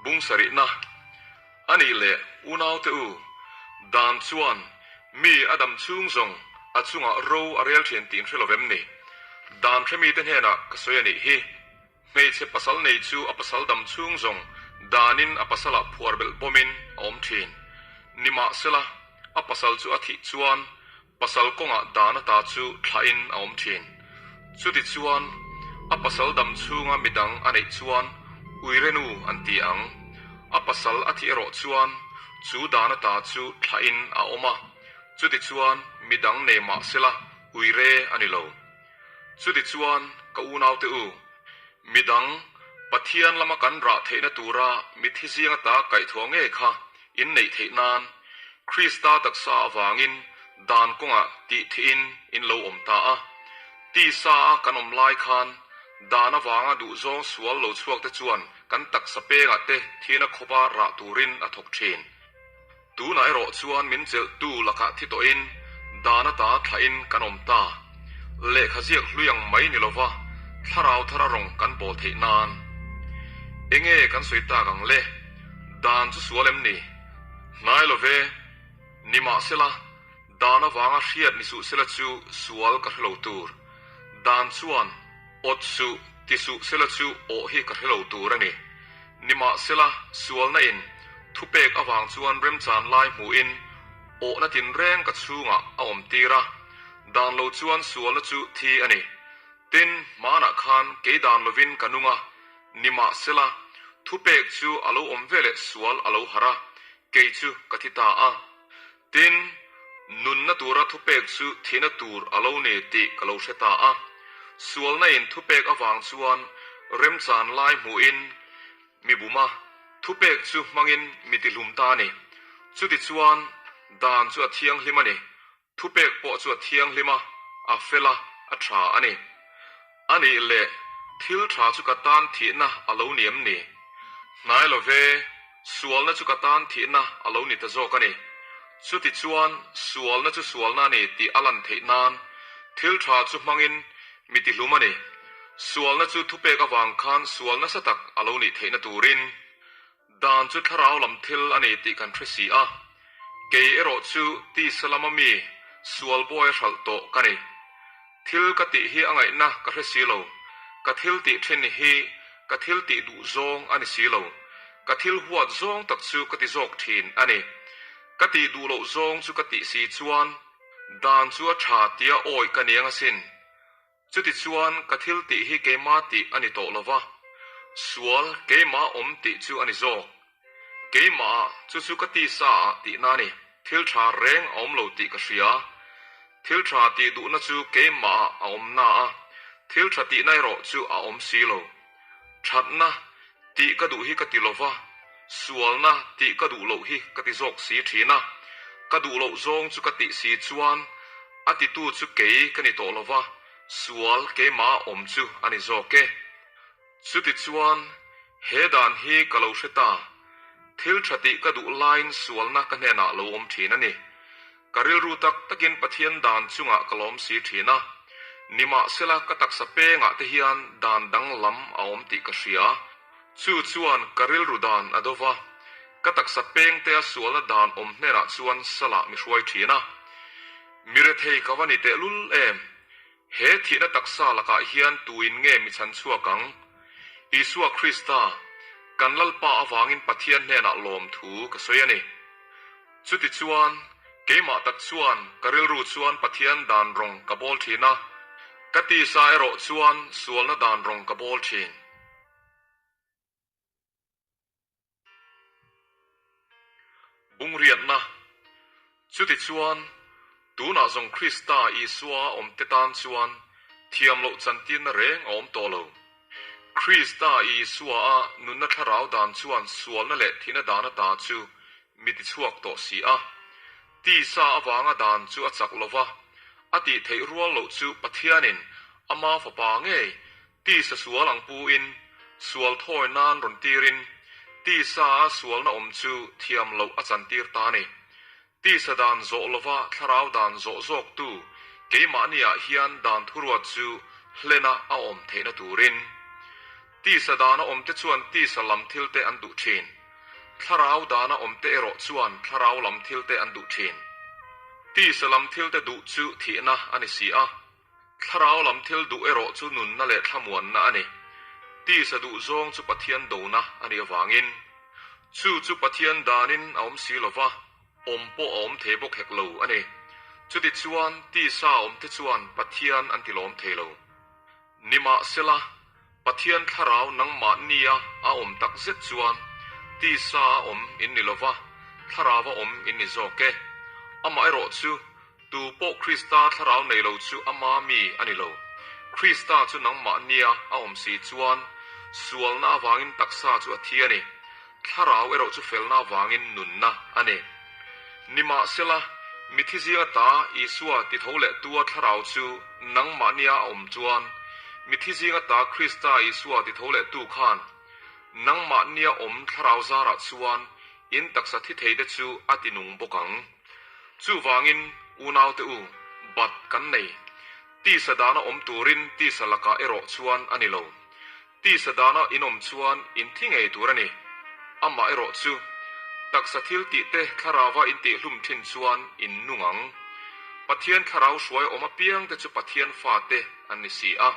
Bung sarihna, A nih leh unaute u, dan chuan mi a dam chhung zawng a chungah ro a rel thin tih in hre lo vem ni? Dan hre mite hnenah ka sawi a nih hi. Hmeichhe pasal nei chu a pasal dam chhung zawng danin a pasalah phuar belh bawmin a awm thin. Nimahsela, a pasal chu a thih chuan Pasal kawngah dan ata chu thlahin a awm thin. Chutichuan, a pasal dam chhunga midang a neih chuan uirenu an ti ang. A pasal a thih erawh chuan chu dan ata chu thlahin a awm a, chutichuan midang nei mah sela uire a ni lo. Chutichuan, ka unaute u, midang Pathian lama kan rah theihna tura mithi zing ata kaihthawh ngei kha in neih theih nan Krista taksa avangin dan kawngah tih thihin in lo awm ta a. Tisa a kan awm lai khan dan avanga duhzawng sual lo chhuak te chuan kan taksa pengah te thihna khawpa rah turin a thawk thin. Tunah erawh chuan min chelhtu lakah thi tawhin dan ata thlahin kan awm ta. Lehkha ziak hlui ang mai ni lova thlarau thara rawng kan bawl theih nan. Enge kan sawi tak ang le? Dan chu sual em ni? Hnai lo ve. Nimahsela, dan avanga hriat ni suh sela chu sual ka hre lo tur. Dan chuan awt suh ti suh sela chu awh hi ka hre lo tur a ni. Nimahsela, sualna in thupek avang chuan remchan lai hmuhin awhna tinreng ka chhungah a awm tir a, dan lo chuan sualna chu thi a ni. Tin, hmanah khan kei dan lovin ka nung a, nimahsela, thupek chu a lo awm veleh sual a lo harh a, kei chu ka thi ta a. Tin, nunna tura thupek chu thihna tur a lo ni tih ka lo hre ta a. Sualna in thupek avang chuan remchan lai hmuhin mi bum a, thupek chu hmangin mi tihlum ta a ni. Chutichuan, dan chu a thianghlim a ni. Thupek pawh chu a thianghlim a, a fel a, a tha a ni. A nih leh, thil tha chu ka tan thihna a lo ni em ni? Hnai lo ve, sualna chu ka tan thihna a lo ni ta zawk a ni. Chutichuan, sualna chu sualna a ni tih a lan theih nan, thil tha chu hmangin mi tihlum a ni. Sualna chu thupek avang khan sual nasa tak a lo nih theihna turin, Dan chu thlarau lam thil a ni tih kan hre si a, kei erawh chu tisa lama mi sual bawi a hralh tawh ka ni. Thil ka tih hi a ngaihna ka hre si lo, ka thil tih thin hi ka thil tih duh zawng a ni si lo, ka thil huat zawng tak chu ka ti zawk thin a ni. Ka tih duh loh zawng chu ka tih si chuan dan chu a tha tia awi ka niang asin. Chutichuan ka thil tih hi keima tih a ni tawh lo va, sual keimah awm tih chu a ni zawk. Keimahah chu chu ka tisa ah tihna a ni, thil tha reng a awm lo tih ka hria. Thil tha tih duhna chu keimahah a awm na a. Thil tha tihna erawh chu a awm si lo. Thatna tih ka duh hi ka ti lo va, sualna tih ka duh loh hi ka ti zawk si thin a. Ka duh loh zawng chu ka tih si chuan a titu chu kei ka ni tawh lo va, sual keimah a awm chu a ni zawk e. Chutichuan, he dan hi ka lo hre ta. Thil tha tih ka duh laiin sualna ka hnenah lo awm thin a ni. Ka rilru tak takin Pathian dan chungah ka lawm si thin a. Nimahsela ka taksa pengah te hian dan danglam a awm tih ka hria. Chu chuan ka rilru dan a do va, ka taksa pengtea sualna dan awm hnenah chuan salah mi hruai thin a. Mi rethei ka va ni tehlul em? He thihna taksa lakah hian tuin nge mi chhan chhuak ang? Isua Krista, kan Lalpa avangin Pathian hnenah lawmthu ka sawi a ni. Chutichuan, keimah tak chuan ka rilru chuan Pathian dan rawng ka bawl thin a, ka tisa erawh chuan sualna dan rawng ka bawl thin. Bungriatna, Chutichuan, tunah zawng Krista Isua a awmte tan chuan thiam loh chantirna reng a awm tawh lo. Krista Isua a nunna thlarau dan chuan sualna leh thihna dan ata chu mi tichhuak tawh si a. Tisa avanga dan chu a chak lo va, a tih theih rual loh chu Pathianin ama Fapa ngei Tisa sual ang pu-in, sual thawi nan rawn tirin, tisa a sualna awm chu thiam loh a chantir ta a ni. Tisa dan zawh lova thlarau dan zawh zawktu keimahniah hian dan thuruat chu hlena a awm theihna turin. Tisa dana awmte chuan tisa lam thilte an duh thin. Thlarau dana awmte erawh chuan thlarau lam thilte an duh thin. Tisa lam thilte duh chu thihna a ni si a. Thlarau lam thil duh erawh chu nunna leh thlamuanna a ni. Tisa duh zawng chu Pathian dona a nih avangin, chu chu Pathian danin a awm si lo va, awm pawh a awm thei bawk hek lo a ni. Chutichuan, tisa awmte chuan Pathian an tilawm thei lo. Nimahsela, Pathian thlarau nangmah nia a awm tak zet chuan tisa a awm in ni lo va, thlarau a awm in ni zawk e. Amaherawh chu, Tu pawh Krista thlarau nei lo chu ama mi a ni lo. Krista chu nangmah nia a awm si chuan sualna avangin taksa chu a thi a ni. Thlarau erawh chu felna avangin nunna a ni. Nimahsela, mithi zinga ta Isua ti tho leh tua thlarau chu nangmah nia a awm chuan, mithi zinga ta Krista Isua ti tho leh tu khan nangmah nia awm thlarau zarah chuan in taksa thi thei te chu a ti nung bawk ang. Chuvangin, unaute u, bat kan nei. Tisa dana awm turin tisa lakah erawh chuan a ni lo. Tisa dana in awm chuan in thi ngei tur a ni. Amah erawh chu, taksa thil tihte thlarauva in tihhlum thin chuan in nung ang. Pathian thlarau hruai awm apiangte chu Pathian fate an ni si a.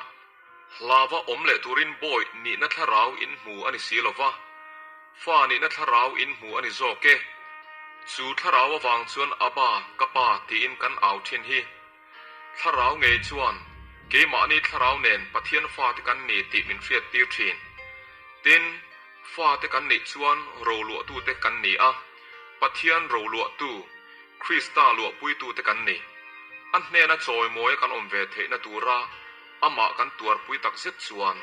Hlava awm leh turin bawi nihna thlarau in hmu a ni si lo va, fa nihna thlarau in hmu a ni zawk e. Chu thlarau avang chuan Abba, ka pa tiin kan au thin hi. Thlarau ngei chuan keimahni thlarau nen Pathian fate kan ni tih min hriattir thin. Tin, fate kan nih chuan roluahtute kan ni a, Pathian roluahtu, Krista luahpuitute kan ni. A hnena chawimawia kan awm ve theihna tura Amah kan tuarpui tak zet chuan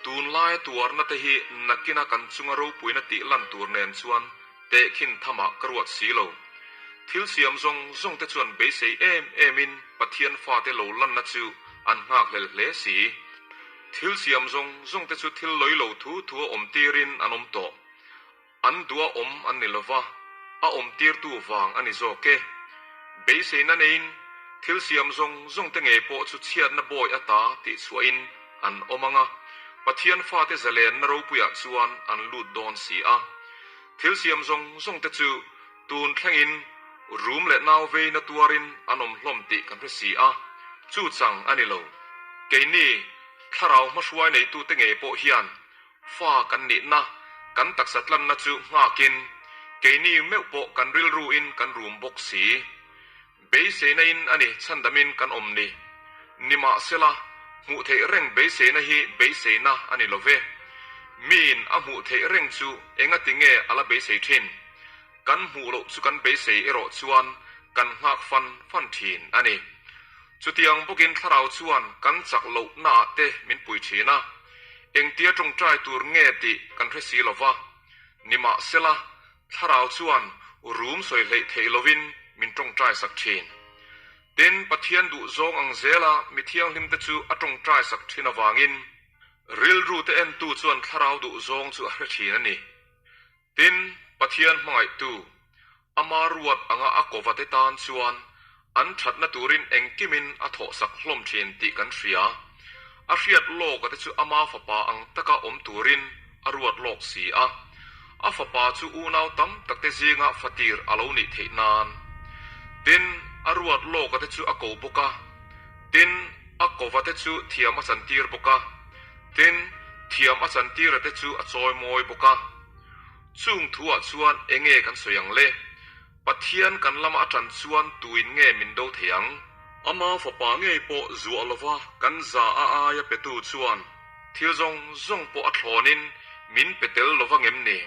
tunlaia tuarna te hi nakina kan chunga ropuina tih lan tur nen chuan tehkhin thamah ka ruat si lo. Thil siam zawng zawng te chuan beisei em emin Pathian fate lo lanna chu an nghakhlel hle si. Thil siam zawng zawng te chu thil lawilo thu thu a awm tirin an awm tawh. An duh a awm an ni lova, a awm tirtu vang a ni zawk e. Beiseina neiin thil siam zawng zawng te ngei pawh chu chhiatna bawi ata tih chhuahin an awm ang a, Pathian fate zalenna ropuiah chuan an lut dawn si a. Thil siam zawng zawng te chu tun thlengin rum leh nau veina tuarin an awm hlawm tih kan hre si a, chu chang a ni lo. Keini thlarau hmahruai neitute ngei pawh hian Fa kan nihna, kan taksa tlanna chu nghakin keini meuh pawh kan rilruin kan rum bawk si. Beiseina in a ni chhandamin kan awm ni. Nimahsela, hmuh theih reng beiseina hi beiseina a ni lo ve. Miin a hmuh theih reng chu engati nge a la beisei thin? Kan hmuh loh chu kan beisei erawh chuan kan nghak fan fan thin a ni. Chutiang bawkin thlarau chuan kan chak lohnaah te min pui thin a, engtia tawngtai tur nge tih kan hre si lo va. Nimahsela, thlarau chuan rum sawi hleih theih lovin min tawngtai sak thin. Tin, Pathian duh zawng ang zela mi thianghlimte chu a tawngtai sak thin avangin rilru te entu chuan thlarau duh zawng chu a hre thin a ni. Tin, Pathian hmangaihtu, ama ruat anga a kovate tan chuan an thatna turin engkimin a thawhsak hlawm thin tih kan hria. A hriat lawka te chu ama fapa ang taka awm turin a ruat lawk si a. A fapa chu unau tam takte zinga fatir a lo nih theih nan. Tin, a ruat lawka te chu a ko bawk a. Tin, a kovate chu thiam a chantir bawk a. Tin, thiam a chantira te chu a chawi mawi bawk a. Chung thuah chuan enge kan sawi ang le? Pathian kan lama a tan chuan tuin nge min do thei ang? Ama fapa ngei pawh zuah lova kan za a aia petu chuan thil zawng zawng pawh a thlawnin min pe tel lova ngem ni?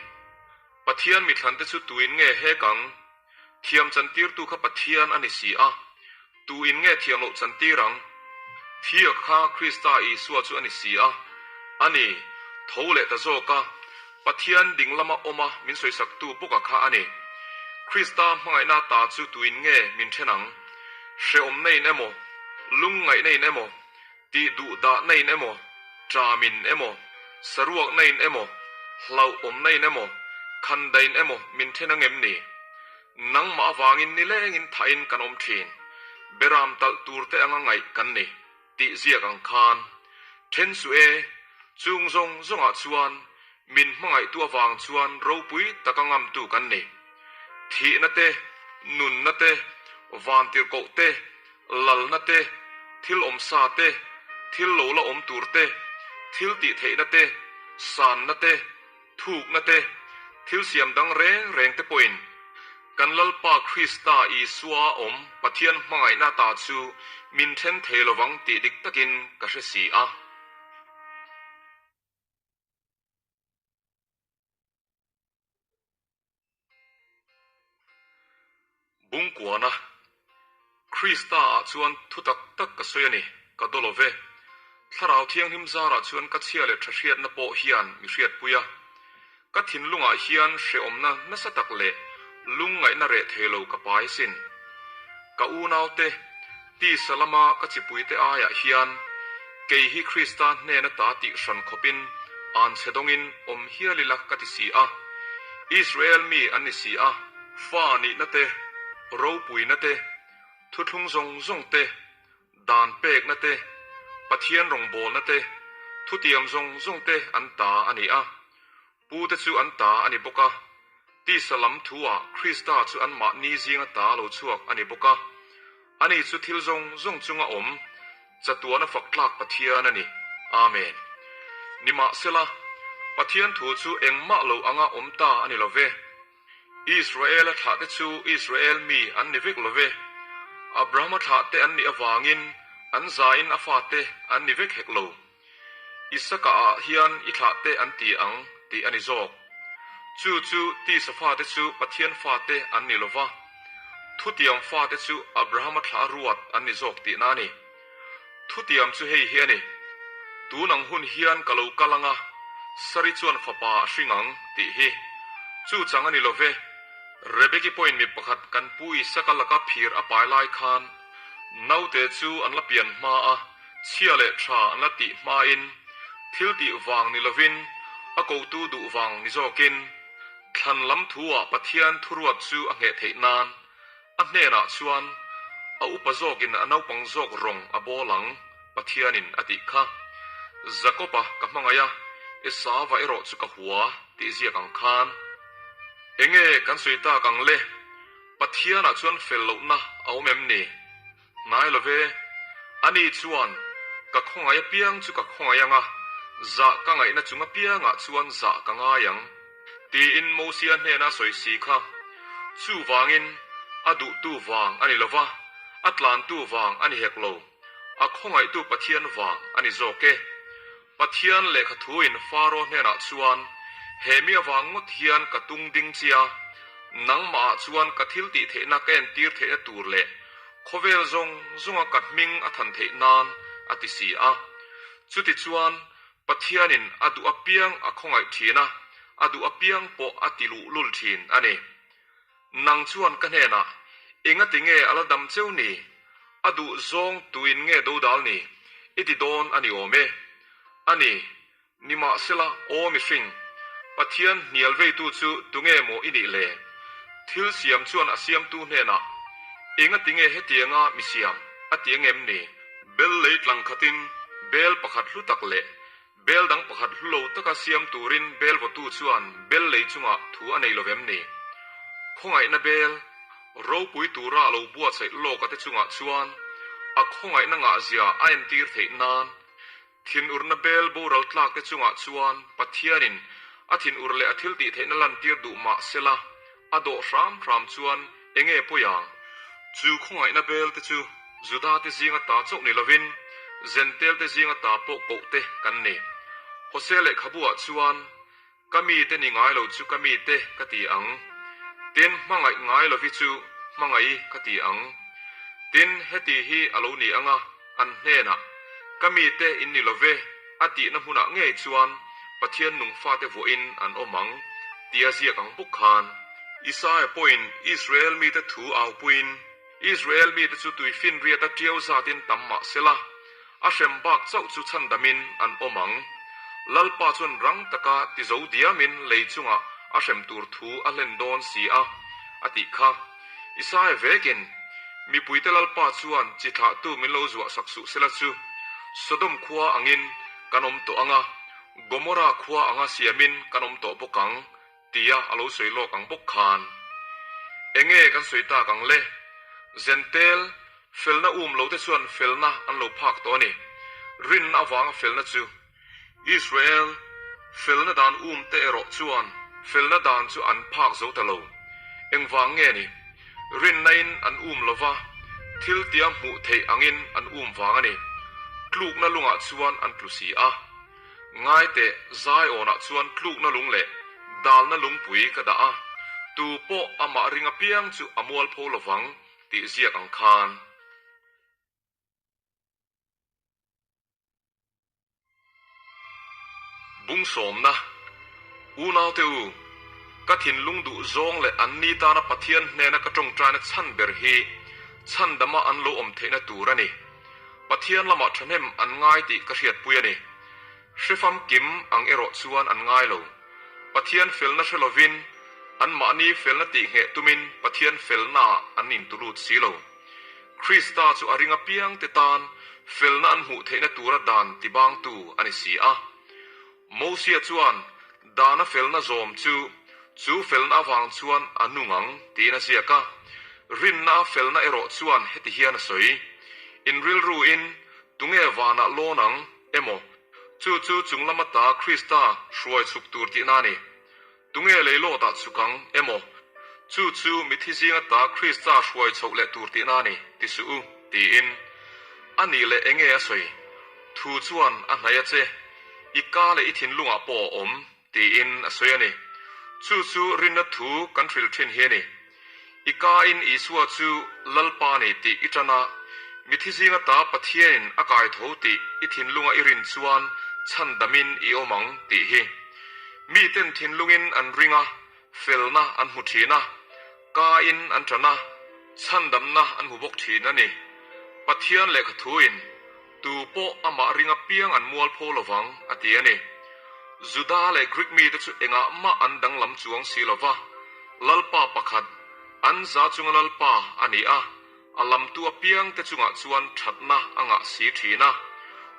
Pathian mithlante chu tuin nge hek ang? Thiam chantirtu kha Pathian a ni si a, tuin nge thiam loh chantir ang? Thia kha Krista Isua chu a ni si a, a ni, tho leh ta zawk a, Pathian ding lama awma min sawisaktu bawka kha a ni. Krista hmangaihna ta chu tuin nge min then ang? Hrehawmna in emaw, lungngaihna in emaw, Tih duh dahna in emaw, ṭam in emaw, saruakna in emaw, hlauhawmna in emaw, khandaih in emaw min then ang em ni? Nangmah avangin nilengin thahin kan awm ṭhin, beram talh tur te anga ngaih kan ni, tih ziak ang khan. Then suh e, chung zawng zawngah chuan min hmangaihtu avang chuan ropui taka ngamtu kan ni. Thihna te, nunna te, vantirhkoh te, lalna te, thil awmsa te, thil lo la awm tur te, thil tih theihna te, sanna te, thukna te, thil siam dang reng reng te pawhin kan Lalpa Krista Isua awm Pathian hmangaihna ta chu min then thei lovang tih dik takin ka hre si a. Bungkuana, Krista ah chuan thu tak tak ka sawi a ni, ka daw lo ve. Thlarau Thianghlim zarah chuan ka chhia leh tha hriatna pawh hian mi hriatpui a. Ka thinlungah hian hrehawmna nasa tak leh lungngaihna reh thei lo ka pai sin. Ka unaute, tisa lama ka chipuite aiah hian kei hi Krista hnena ta tih hran khawpin anchhe dawngin awm hial ila ka ti si a. Israel mi an ni si a. Fa nihna te, ropuina te, thuthlung zawng zawng te, dan pekna te, Pathian rawngbawlna te, thutiam zawng zawng te an ta a ni a. Pu te chu an ta a ni bawk a, tisa lam thu-ah Krista chu anmahni zinga ta lo chhuak a ni bawk a. Ani chu thil zawng zawng chunga awm, chatuana fak tlak Pathian a ni. Amen. Nimahsela, Pathian thu chu engmah lo anga awm ta a ni lo ve. Israela thlahte chu Israel mi an ni vek lo ve. Abrahama thlahte an nih avangin an zain a fate an ni vek hek lo. Isaka ah hian i thlah te an ti ang tih a ni zawk. Chu chu tisa fate chu Pathian fate an ni lova, thutiam fate chu Abrahama thlah ruat an ni zawk tihna a ni. Thutiam chu hei hi a ni, Tun ang hun hian ka lo kal anga, Sari chuan fapa a hring ang tih hi. Chu chang a ni love, Rebeki pawhin mi pakhat kan pu Isaka laka phir a pai lai khan naute chu an la pian hma a, Chhia leh tha an la tih hmain thil tih vang ni lovin a kotu duh vang ni zawkin thlan lam thu-ah Pathian thuruat chu a ngheh theih nan a hnenah chuan a upa zawkin a naupang zawk rawng a bawl ang Pathianin a tih kha. Jakob-a ka hmangaih a, Esauva erawh chu ka hua tih ziak ang khan. Enge kan sawi tak ang le? Pathianah chuan fel lohna a awm em ni? Hnai lo ve. Ani chuan, Ka khawngaih apiang chu ka khawngaih ang a, zah ka ngaihna chung apiangah chuan zah ka ngai ang, tiin Mosia hnena a sawi si kha. Chuvangin, a duhtu vang a ni lo va, a tlantu vang a ni hek lo, a khawngaihtu Pathian vang a ni zawk e. Pathian lehkha thuin Faro hnenah chuan, He mi avang ngawt hian ka tung ding chia, nangmahah chuan ka thil tih theihna ka entir theihna tur leh. Khawvel zawng zawnga ka hming a than theih nan a ti si a. Chutichuan, Pathianin a duh apiang a khawngaih thin a, a duh apiang pawh a ti luhlul thin a ni. Nang chuan ka hnenah, Engati nge a la dam cheu ni? A duh zawng tuin nge dodal ni? I ti dawn a ni awm e. A ni, Nimahsela, aw mihring, Pathian hnial veitu chu tunge maw i nih le? Thil siam chuan a siamtu hnenah, Engati nge hetianga mi siam? a ti ang em ni? Bel lei tlang khatin bel pakhat hlu tak leh bel dang pakhat hlu lo taka siam turin bel vawtu chuan bel lei chungah thu a nei lo vem ni? Khawngaihna bel ropui tura a lo buatsaih lawk ate chungah chuan a khawngaihna ngahzia a entir theih nan Thinurna bel boral tlak te chungah chuan Pathianin a thinur leh a thiltih theihna lantir duh mah sela, a dawh hram hram chuan enge pawi ang? Chu khawngaihna bel te chu Juda te zinga ta chauh ni lovin Zentel te zinga ta pawh koh te kan ni. Hosea lehkhabu ah chuan, Ka mite ni ngai lo chu ka mite ka ti ang. Tin, hmangaih ngai lovi chu hmangaih ka ti ang. Tin, heti hi a lo ni anga an hnenah, Ka mite in ni love a tihna hmunah ngei chuan Pathian nung fate vuahin an awm ang, tia ziak ang bawk khan. Isaia pawhin Israel mite thu aupuiin, Israel mite chu tuifinriata ṭiau zatin tam mah sela, a hrem bak chauh chu chhandamin an awm ang. Lalpa chuan rang taka ti zo diamin lei chungah a hrem tur thu a hlen dawn si a, a tih kha. Isaia vekin, Mipuite Lalpa chuan chi thlahtu min lo zuah sak suh sela chu, Sodom khua angin kan awm tawh ang a, Gomorra khua anga siamin kan awm tawh bawk ang, tia a lo sawi lawk ang bawk khan enge kan sawi tak ang le? Zentel, felna um lo te chuan felna an lo phak tawh a ni. Rinna avanga felna chu Israel felna dan um te erawh chuan felna dan chu an phak zo ta lo. Engvang nge ni? Rinna in an um lova, thil tia hmuh theih angin an um vang a ni. Tlukna lungah chuan an tlu si a. Ngai teh, Zion-ah chuan tlukna lung leh dalna lungpui ka dah a, tu pawh amah ring apiang chu a mualpho lovang tih ziak ang khan. Bung sawmna, Unaute u, ka thinlung duh zawng leh anni tana Pathian hnena ka tawngtaina chhan ber hi chhandama an lo awm theihna tur a ni. Pathian lamah thahnem an ngai tih ka hriatpui a ni. Hre famkim ang erawh chuan an ngai lo. Pathian felna hre lovin, anmahni felna tih ngheh tumin Pathian felnaah an intulut si lo. Krista chu a ring apiangte tan felna an hmuh theihna tura dan tibangtu a ni si a. Mosia chuan dana felna zawm chu chu felna avang chuan a nung ang tiin a ziak a. Rinna a felna erawh chuan heti hian a sawi, In rilruin tunge vanah lawn ang emaw, chu chu chung lama ta Krista hruai chhuk tur tihna a ni. Tunge leilawtah chhuk ang emaw, chu chu mithi zinga ta Krista hruai chhoh leh tur tihna a ni, ti suh u, tiin. A nih leh enge a sawi? Thu chuan a hnaih a che, i ka leh i thinlungah pawh a awm, tiin a sawi a ni. Chu chu rinna thu kan hrilh thin hi a ni. I kain Isua chu Lalpa ni tih i tan a, mithi zinga ta Pathianin a kai tho tih i thinlunga i rin chuan chhandamin i awm ang tih hi. Miten thinlungin an ring a, felna an hmu thin a, kain an tan a, chhandamna an hmu bawk thin a ni. Pathian lehkha thuin Tu pawh amah ring apiang an mualpho lovang, a ti a ni. Juda leh Grik mite chu engah mah an danglam chuang si lo va, Lalpa pakhat, an za chunga Lalpa a ni a, a lamtu apiangte chungah chuan thatna a ngah si thin a.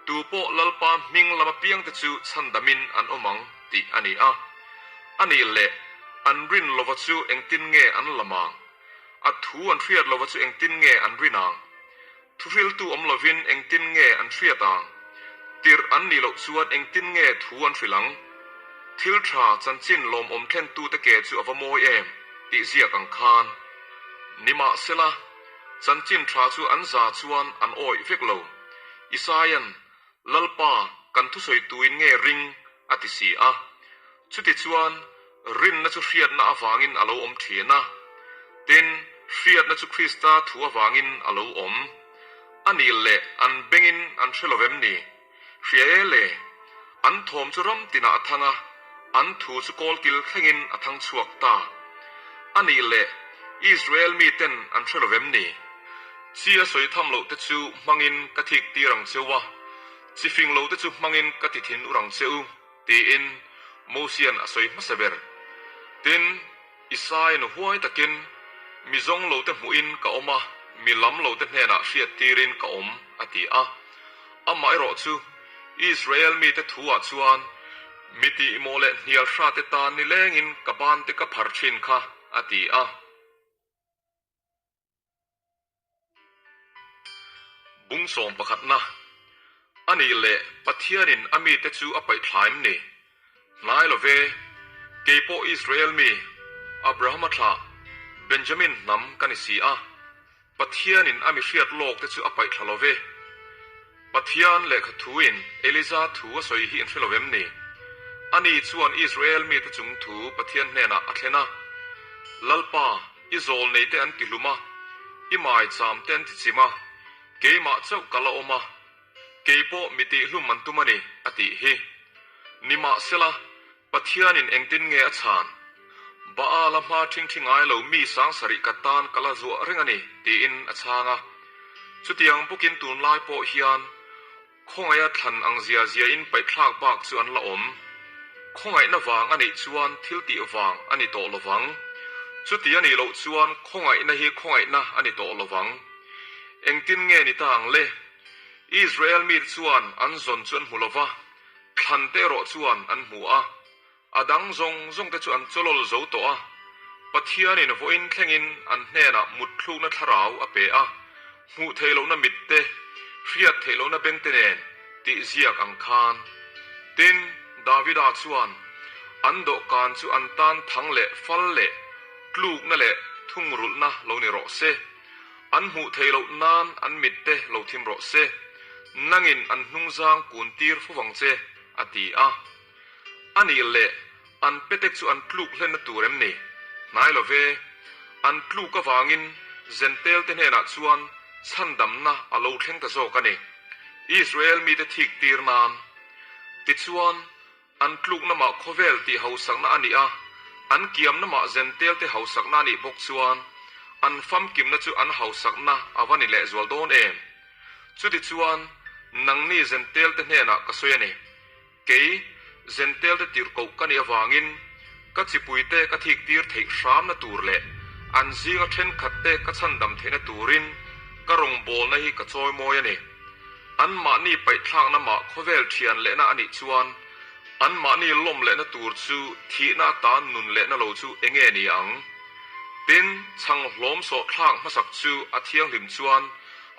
Tu pawh Lalpa hming lam apiangte chu chhandamin an awm ang, tih a ni a. A nih leh, an rin lova chu engtin nge an lam ang? A thu an hriat lova chu engtin nge an rin ang? Thuhriltu awm lovin engtin nge an hriat ang? Tirh an nih loh chuan engtin nge thu an hrilh ang? Thil tha chanchin lawmawm thlentute ke chu a va mawi em? tih ziak ang khan. Nimahsela, chanchin tha chu an za chuan an awih vek lo. Isaia'n, Lalpa, kan thusawi tuin nge ring? a ti si a. Chutichuan, rinna chu hriatna avangin a lo awm thin a. Tin, Hriatna chu Krista thu avangin a lo awm. A nih leh an bengin an hre lo vem ni? Hria e le! An thawm chu ram tinah a thang a, an thu chu kawlkil thlengin a thang chhuak ta. A nih leh Israel miten an hre lo vem ni? Chi a sawi tham loh te chu hmangin ka thik tir ang che u a, chi fing lo te chu hmangin ka ti thin ur ang che u, tiin Mosia'n a sawi hmasa ber. Tin, Isaia'n huai takin, Mi zawng lo te hmuhin ka awm a, mi lam lo te hnenah hriat tirin ka awm, a ti a. Amaherawh chu, Israel mite thu-ah chuan, Mi tihmawh leh hnial hrate tan nilengin ka bante ka phar thin kha, a ti a. Bung sawm pakhatna, A nih leh Pathianin a mite chu a paih thlaim ni? Hnai lo ve, kei pawh Israel mi, Abrahama thlah, Benjamin hnam ka ni si a, Pathianin a mi hriat lawk te chu a paih thla lo ve. Pathian lehkha thuin Eliza thu a sawi hi in hre lo em ni? Ani chuan Israel mite chung thu Pathian hnenah a thlen a, Lalpa, I zawl nei te an ti hlum a, i mai cham te an ti chim a, keimah chauh ka la awm a, kei pawh mi tih hlum an tum a ni, a tih hi. Nimahsela, Pathianin engtin nge a chhan? Baal-a hma ṭhingṭhi ngai lo mi sangsarih ka tan ka la zuah reng a ni, tiin a chhang a. Chutiang bawkin tunlai pawh hian Khawngaih a thlan ang zia ziain paihthlak bak chu an la awm. Khawngaihna vang a nih chuan thil tih vang a ni tawh lovang. Chuti a nih loh chuan khawngaihna hi khawngaihna a ni tawh lovang. Engtin nge ni ta ang le? Israel mite chuan an zawn chu an hmu lova, thlan te erawh chuan an hmu a. A dang zawng zawng te chu an chawlawl zo tawh a, Pathianin vawiin thlengin an hnenah mutthlukna thlarau a pe a, hmuh theih lohna mit te, hriat theih lohna beng te nen tih ziak ang khan. Tin, Davida chuan, An dawhkan chu an tan thang leh fal leh tlukna leh thungrulhna lo ni rawh se, an hmuh theih loh nan an mit te lo thim rawh se, nangin an hnungzang kun tir fo vang che, a ti a. A nih leh an petek chu an tluk hlenna tur em ni? Hnai lo ve. An tluk avangin Zentel te hnenah chuan chhandamna a lo thleng ta zawk a ni. Israel mite thik tir nan. Tichuan, an tlukna mah khawvel tih hausakna a nih a, an kiamna mah Zentel te hausakna a nih bawk chuan an famkimna chu an hausakna a va ni lehzual dawn em? Chutichuan, nangni Zentel te hnenah ka sawi a ni. Kei, Zentel te tirhkoh ka nih avangin ka chipuite ka thiktir theih hramna tur leh an zinga thenkhatte ka chhandam theihna turin ka rawngbawlna hi ka chawimawi a ni. Anmahni paihthlakna mah khawvel thian lehna a nih chuan anmahni lawm lehna tur chu thihna atan nun lehna lo chu enge ni ang? Tin, chhang hlawm sawhthlak hmasak chu a thianghlim chuan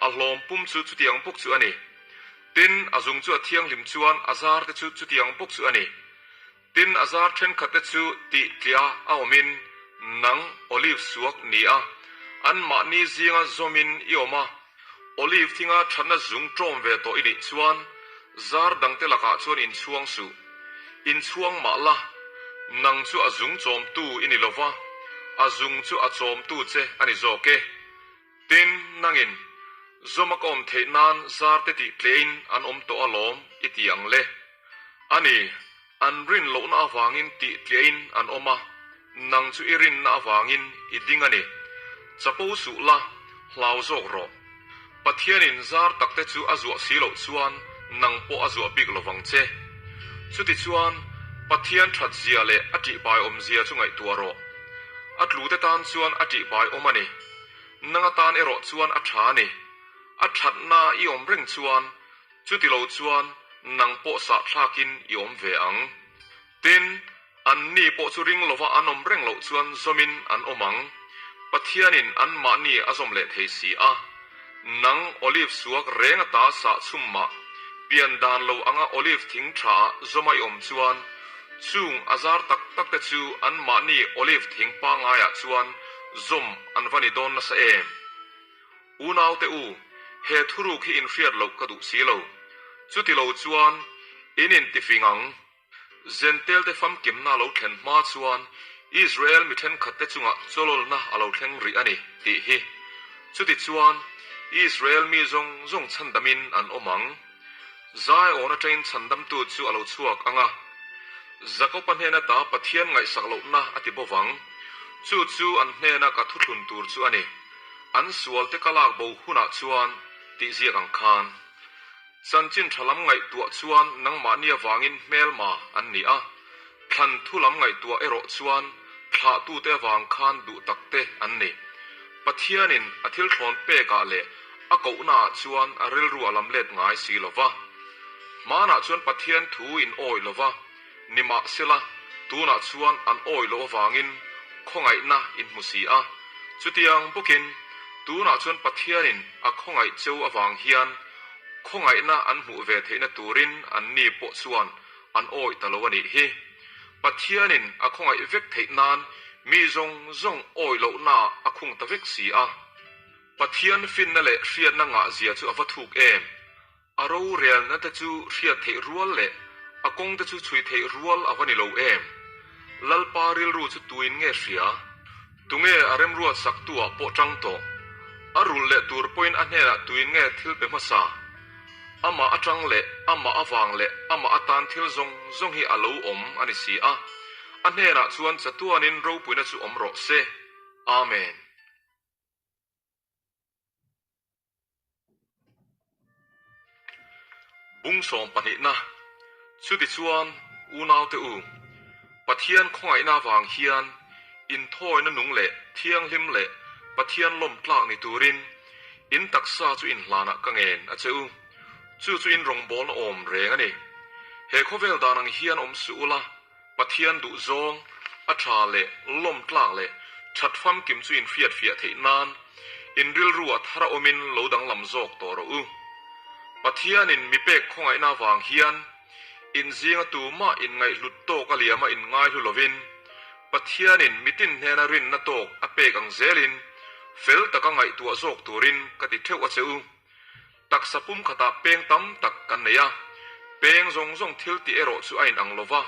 a hlawm pum chu chutiang bawk chu a ni. Tin, a zung chu a thianghlim chuan a zar te chu chutiang bawk chu a ni. Tin, a zar thenkhat te chu tih tliah a awmin nang olive suak ni a, anmahni zinga zawmin i awm a, olive thinga thatna zung tawm ve tawh i nih chuan zar dangte lakah chuan inchhuang suh. Inchhuang mah la, nang chu a zung chawmtu i ni lova, a zung chu a chawmtu che a ni zawk e. Tin, nangin, Zawma ka awm theih nan zar te tih tlein an awm tawh alawm i ti ang le. A ni, an rin lohna avangin tih tlein an awm a, nang chu i rinna avangin i ding a ni. Chapo suh la, hlau zawk rawh. Pathianin zar takte chu a zuah si loh chuan nang pawh a zuah bik lovang che. Chutichuan, Pathian that zia leh a tihbai awmzia chu ngaihtuah rawh. A tlute tan chuan a tihbai awm a ni. Nang atan erawh chuan a tha a ni. A thatna i awm reng chuan, chuti lo chuan nang pawh sahthlakin i awm ve ang. Tin, anni pawh chu ring lova an awm reng loh chuan zawmin an awm ang. Pathianin anmahni a zawm leh thei si a. Nang olive suak reng ata sah chhum mah, pian dan lo anga olive thing tha ah zawma i awm chuan, chung a zar tak tak te chu anmahni olive thing pangai ah chuan zawm an va ni dawn nasa em? Unaute u, he thuruk hi inhriat loh ka duh si lo. Chuti lo chuan in intifing ang. Zentel te famkimna lo thlen hma chuan. Israel mi thenkhatte chungah chawlawlna a lo thleng rih a ni, tih hi. Chutichuan, Israel mi zawng zawng chhandamin an awm ang. Zion atangin chhandamtu chu a lo chhuak ang a, Jakoba hnena ta Pathian ngaihsak lohna a ti bo vang. Chu chu an hnena ka thuthlun tur chu a ni. An sualte ka lak bo hunah chuan tih ziak ang khan. Chanchin tha lam ngaihtuah chuan nangmahni avangin hmelma an ni a, thlan thu lam ngaihtuah erawh chuan thlahtute avang khan duh takte an ni. Pathianin a thil thlawn pekah leh a kohnaah chuan a rilru a lam let ngai si lo va. Hmanah chuan Pathian thu in awih lo va, nimahsela tunah chuan an awih loh avangin khawngaihna in hmu si a. Chutiang bawkin tunah chuan Pathianin a khawngaih cheu avang hian Khawngaihna an hmuh ve theihna turin anni pawh chuan an awih ta lo a nih hi. Pathianin a khawngaih vek theih nan mi zawng zawng awih lohnaah a khung ta vek si a. Pathian finna leh hriatna ngahzia chu a va thuk em? A rorelna te chu hriat theih rual leh a kawng te chu chhui theih rual a va ni lo em? Lalpa rilru chu tuin nge hria? Tunge a remruat saktu-ah pawh tang tawh? A rulh leh tur pawhin a hnenah tuin nge thil pe hmasa? Amah atang leh amah avang leh amah atan thil zawng zawng hi a lo awm a ni si a. A hnenah chuan chatuanin ropuina chu awm rawh se. Amen. Bung sawm pahnihna, Chutichuan, unaute u, Pathian khawngaihna avang hian inthawina nung leh thianghlim leh Pathian lawm tlak ni turin in taksa chu inhlanah ka ngen a che u. Chu chu in rawngbawlna awm reng a ni. He khawvel dan ang hian awm suh ula, Pathian duh zawng, a tha leh lawm tlak leh that famkim chu in hriat fiah theih nan in rilru a thar a awmin lo danglam zawk tawh rawh u. Pathianin mi pek khawngaihna avang hian in zinga tumah in ngaihhlut tawk a liama in ngaihlu lovin Pathianin mitin hnena rinna tawk a pek ang zelin fel taka ngaihtuah zawk turin ka ti theuh a che u. Taksa pum khatah peng tam tak kan nei a, peng zawng zawng thil tih erawh chu a inang lo va.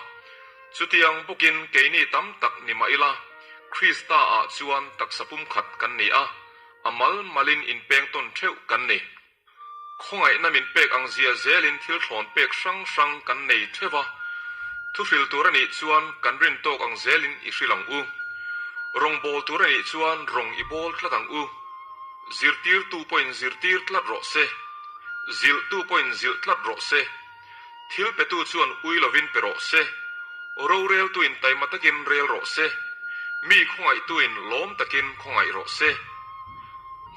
Chutiang bawkin keini tam tak ni mah ila, Krista ah chuan taksa pum khat kan ni a, a mal malin inpeng tawn theuh kan ni. Khawngaihna min pek ang zia zelin thil thlawn pek hrang hrang kan nei theuh va, thuhril tur a nih chuan kan rin tawk ang zelin i hril ang u. Rawngbawl tur a nih chuan rawng i bawl tlat ang u. Zirtirtu pawhin zirtir tlat rawh se, zilhtu pawhin zilh tlat rawh se, thil petu chuan ui lovin pe rawh se, roreltuin taima takin rel rawh se, mi khawngaihtuin lawm takin khawngaih rawh se.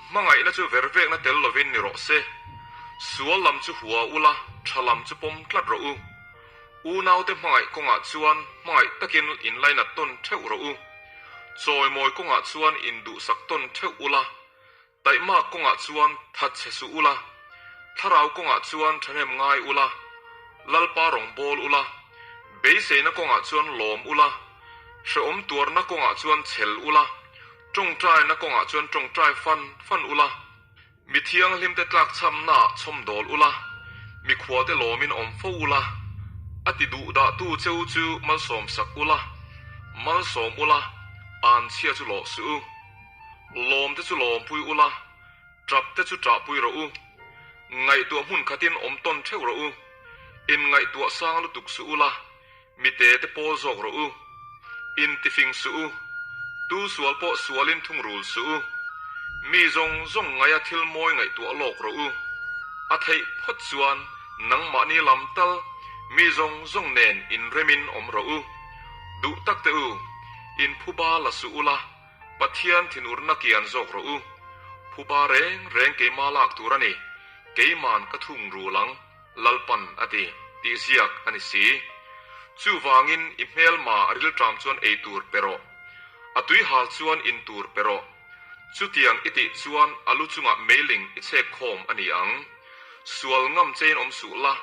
Hmangaihna chu vervekna tel lovin ni rawh se. Sual lam chu hua ula, tha lam chu pawm tlat rawh u. Unaute hmangaih kawngah chuan hmangaih takin inlainat tawn theuh rawh u. Chawimawi kawngah chuan induhsak tawn theuh ula, taihmak kawngah chuan that chhe suh ula, thlarau kawngah chuan thahnem ngai ula, Lalpa rawng bawl ula, beiseina kawngah chuan lawm ula, hrehawm tuarna kawngah chuan chhel ula, tawngtaina kawngah chuan tawngtai fan fan ula, Mi thianghlimte tlakchhamnaah chhawmdawl ula, mikhuate lawmin awm fo ula, a ti duh dahtu cheu chu malsawm sak ula, malsawm ula, anchhia chu lawh suh u. Lawmte chu lawmpui ula, tapte chu tahpui rawh u. Ngaihtuah hmun khatin awm tawn theuh rawh u. Inngaihtuah sang lutuk suh ula, Mite te pawl zawk rawh u. In tifing suh u. Tu sual pawh sualin thungrul suh u. Mi zawng zawng ngaia thil mawi ngaihtuah lawk rawh u. A theih phawt chuan nangmahni lam tal mi zawng zawng nen inremin awm rawh u. Duh tak te u, in phuba la suh ula, Pathian thinurna kian zawk rawh u. Phuba reng reng keima lak tur a ni, keiman ka thungrul ang. Lalpan a ti, tih ziak a ni si. Chuvangin i hmelma a rilṭam chuan ei tur pe rawh. A tui hal chuan in tur pe rawh. Chutiang i tih chuan a lu chungah meiling i chhek khawm a ni ang. Sual ngam chein awm suh la,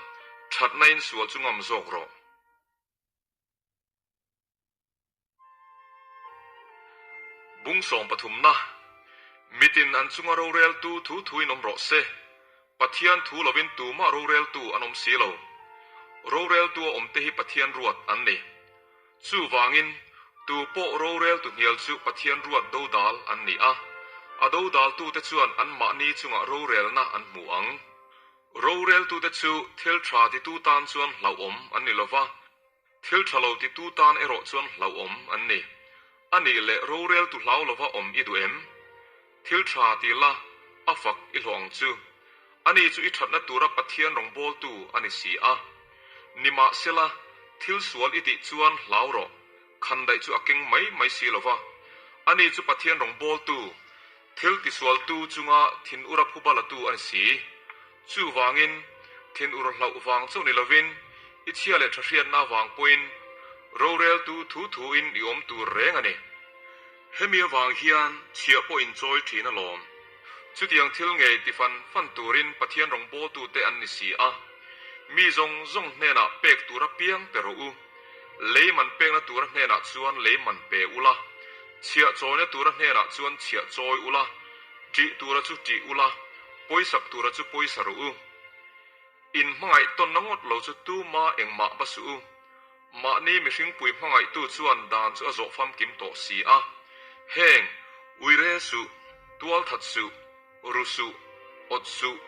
ṭhatna in sual chu ngam zawk rawh. Bung sawm pathumna, Mitin an chunga roreltu thu thuin awm rawh se. Pathian thu lovin tumah roreltu an awm si lo. Roreltu a awmte hi Pathian ruat an ni. Chuvangin, Tu pawh roreltu hnial chu Pathian ruat dodal an ni a, a dodaltute chuan anmahni chungah rorelna an hmu ang. Roreltute chu thil tha titu tan chuan hlauhawm an ni lo va, thil tha lo titu tan erawh chuan hlauhawm an ni. A nih leh roreltu hlau lova awm i duh em? Thil tha ti la, a fak i hlawh ang chu. Ani chu i thatna tura Pathian rawngbawltu a ni si a. Nimahsela, thil sual i tih chuan hlau rawh, khandaih chu a keng mai mai si lo va. Ani chu Pathian rawngbawltu, thil tisualtu chunga thinura phuba latu a ni si. Chuvangin, thinur hlauh vang chauh ni lovin, i chhia leh tha hriatna avang pawhin roreltu thu thuin i awm tur reng a ni. Hemi avang hian chhiah pawh in chawi thin alawm. Chutiang thil ngei ti fan fan turin Pathian rawngbawltute an ni si a. Mi zawng zawng hnenah pek tura piang pe rawh u. Lei man pekna tura hnenah chuan lei man pe ula, chhiah chawina tura hnenah chuan chhiah chawi ula, ṭih tura chu ṭih ula, pawisak tura chu pawisa rawh u. In hmangaih tawnna ngawt lo chu tuma engmah va suh u. Mahni mihringpui hmangaihtu chuan dan chu a zawh famkim tawh si a. Heng, uire suh, tualthat suh, ru suh, awt suh,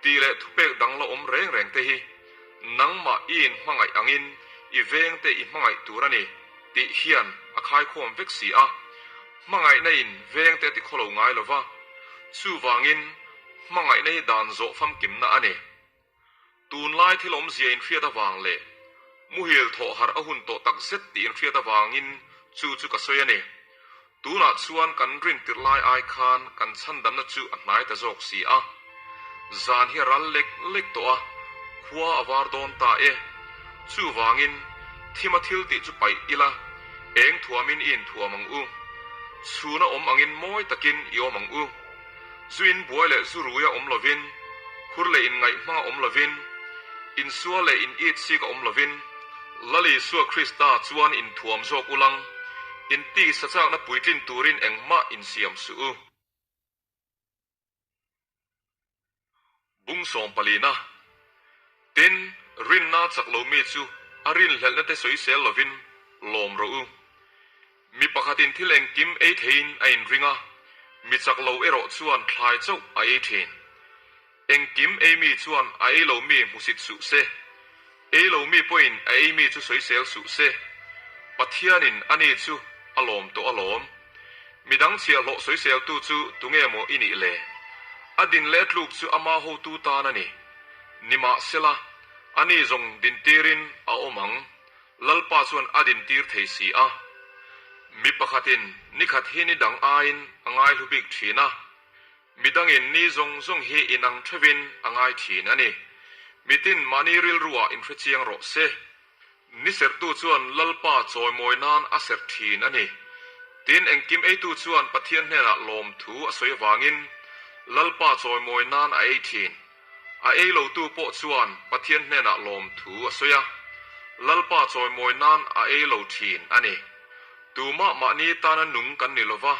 tih leh thupek dang la awm reng reng te hi nangmah i inhmangaih angin i vengte i hmangaih tur a ni tih hian a khaikhawm vek si a. Hmangaihna in vengte a tikhawlo ngai lo va, chuvangin Hmangaihna hi dan zawh famkimna a ni. Tunlai thil awmzia inhriat avang leh muhil thawh harh a hun tawh tak zet tih inhriat avangin chu chu ka sawi a ni. Tunah chuan kan rin tirh lai ai khan kan chhandamna chu a hnai ta zawk si a. Zan hi a ral lek lek tawh a, khua a var dawn ta e. Chuvangin thima thil tih chu paih ila, eng thuamin i inthuam ang u. Chhuna awm angin mawi takin i awm ang u. Zu in buai leh zu rui a awm lovin, khur leh in ngaih hmang a awm lovin, insual leh in it sik a awm lovin, Lal Isua Krista chuan in thuam zawk ulang, in tisa chakna puitlin turin engmah in siam suh u. Bung sawmpalina, Tin, rinna chak lo mi chu a rinhlelhna te sawisel lovin lawm rawh u. Mi pakhatin thil engkim ei theiin a inring a, mi chak lo erawh chuan thlai chauh a ei thin. Engkim ei mi chuan a ei lo mi hmusit suh se, ei lo mi pawhin a ei mi chu sawisel suh se. Pathianin ani chu a lawm tawh alawm. Midang chhiahhlawh sawiseltu chu tunge maw i nih le? A din leh a tluk chu ama hotu tan a ni. Nimahsela, ani zawng dintirin a awm ang. Lalpa chuan a dintir thei si a. Mi pakhatin nikhat hi ni dang aiin a ngaihlu bik thin a. Midangin ni zawng zawng hi inang theuhin a ngai thin a ni. Mitin mahni rilruah inhrechiang rawh se. Ni serhtu chuan Lalpa chawimawi nan a serh thin a ni. Tin, engkim eitu chuan Pathian hnenah lawmthu a sawi avangin Lalpa chawimawi nan a ei thin. A ei lotu pawh chuan Pathian hnenah lawmthu a sawi a, Lalpa chawimawi nan a ei lo thin a ni. Tumah mahni tana nung kan ni lova,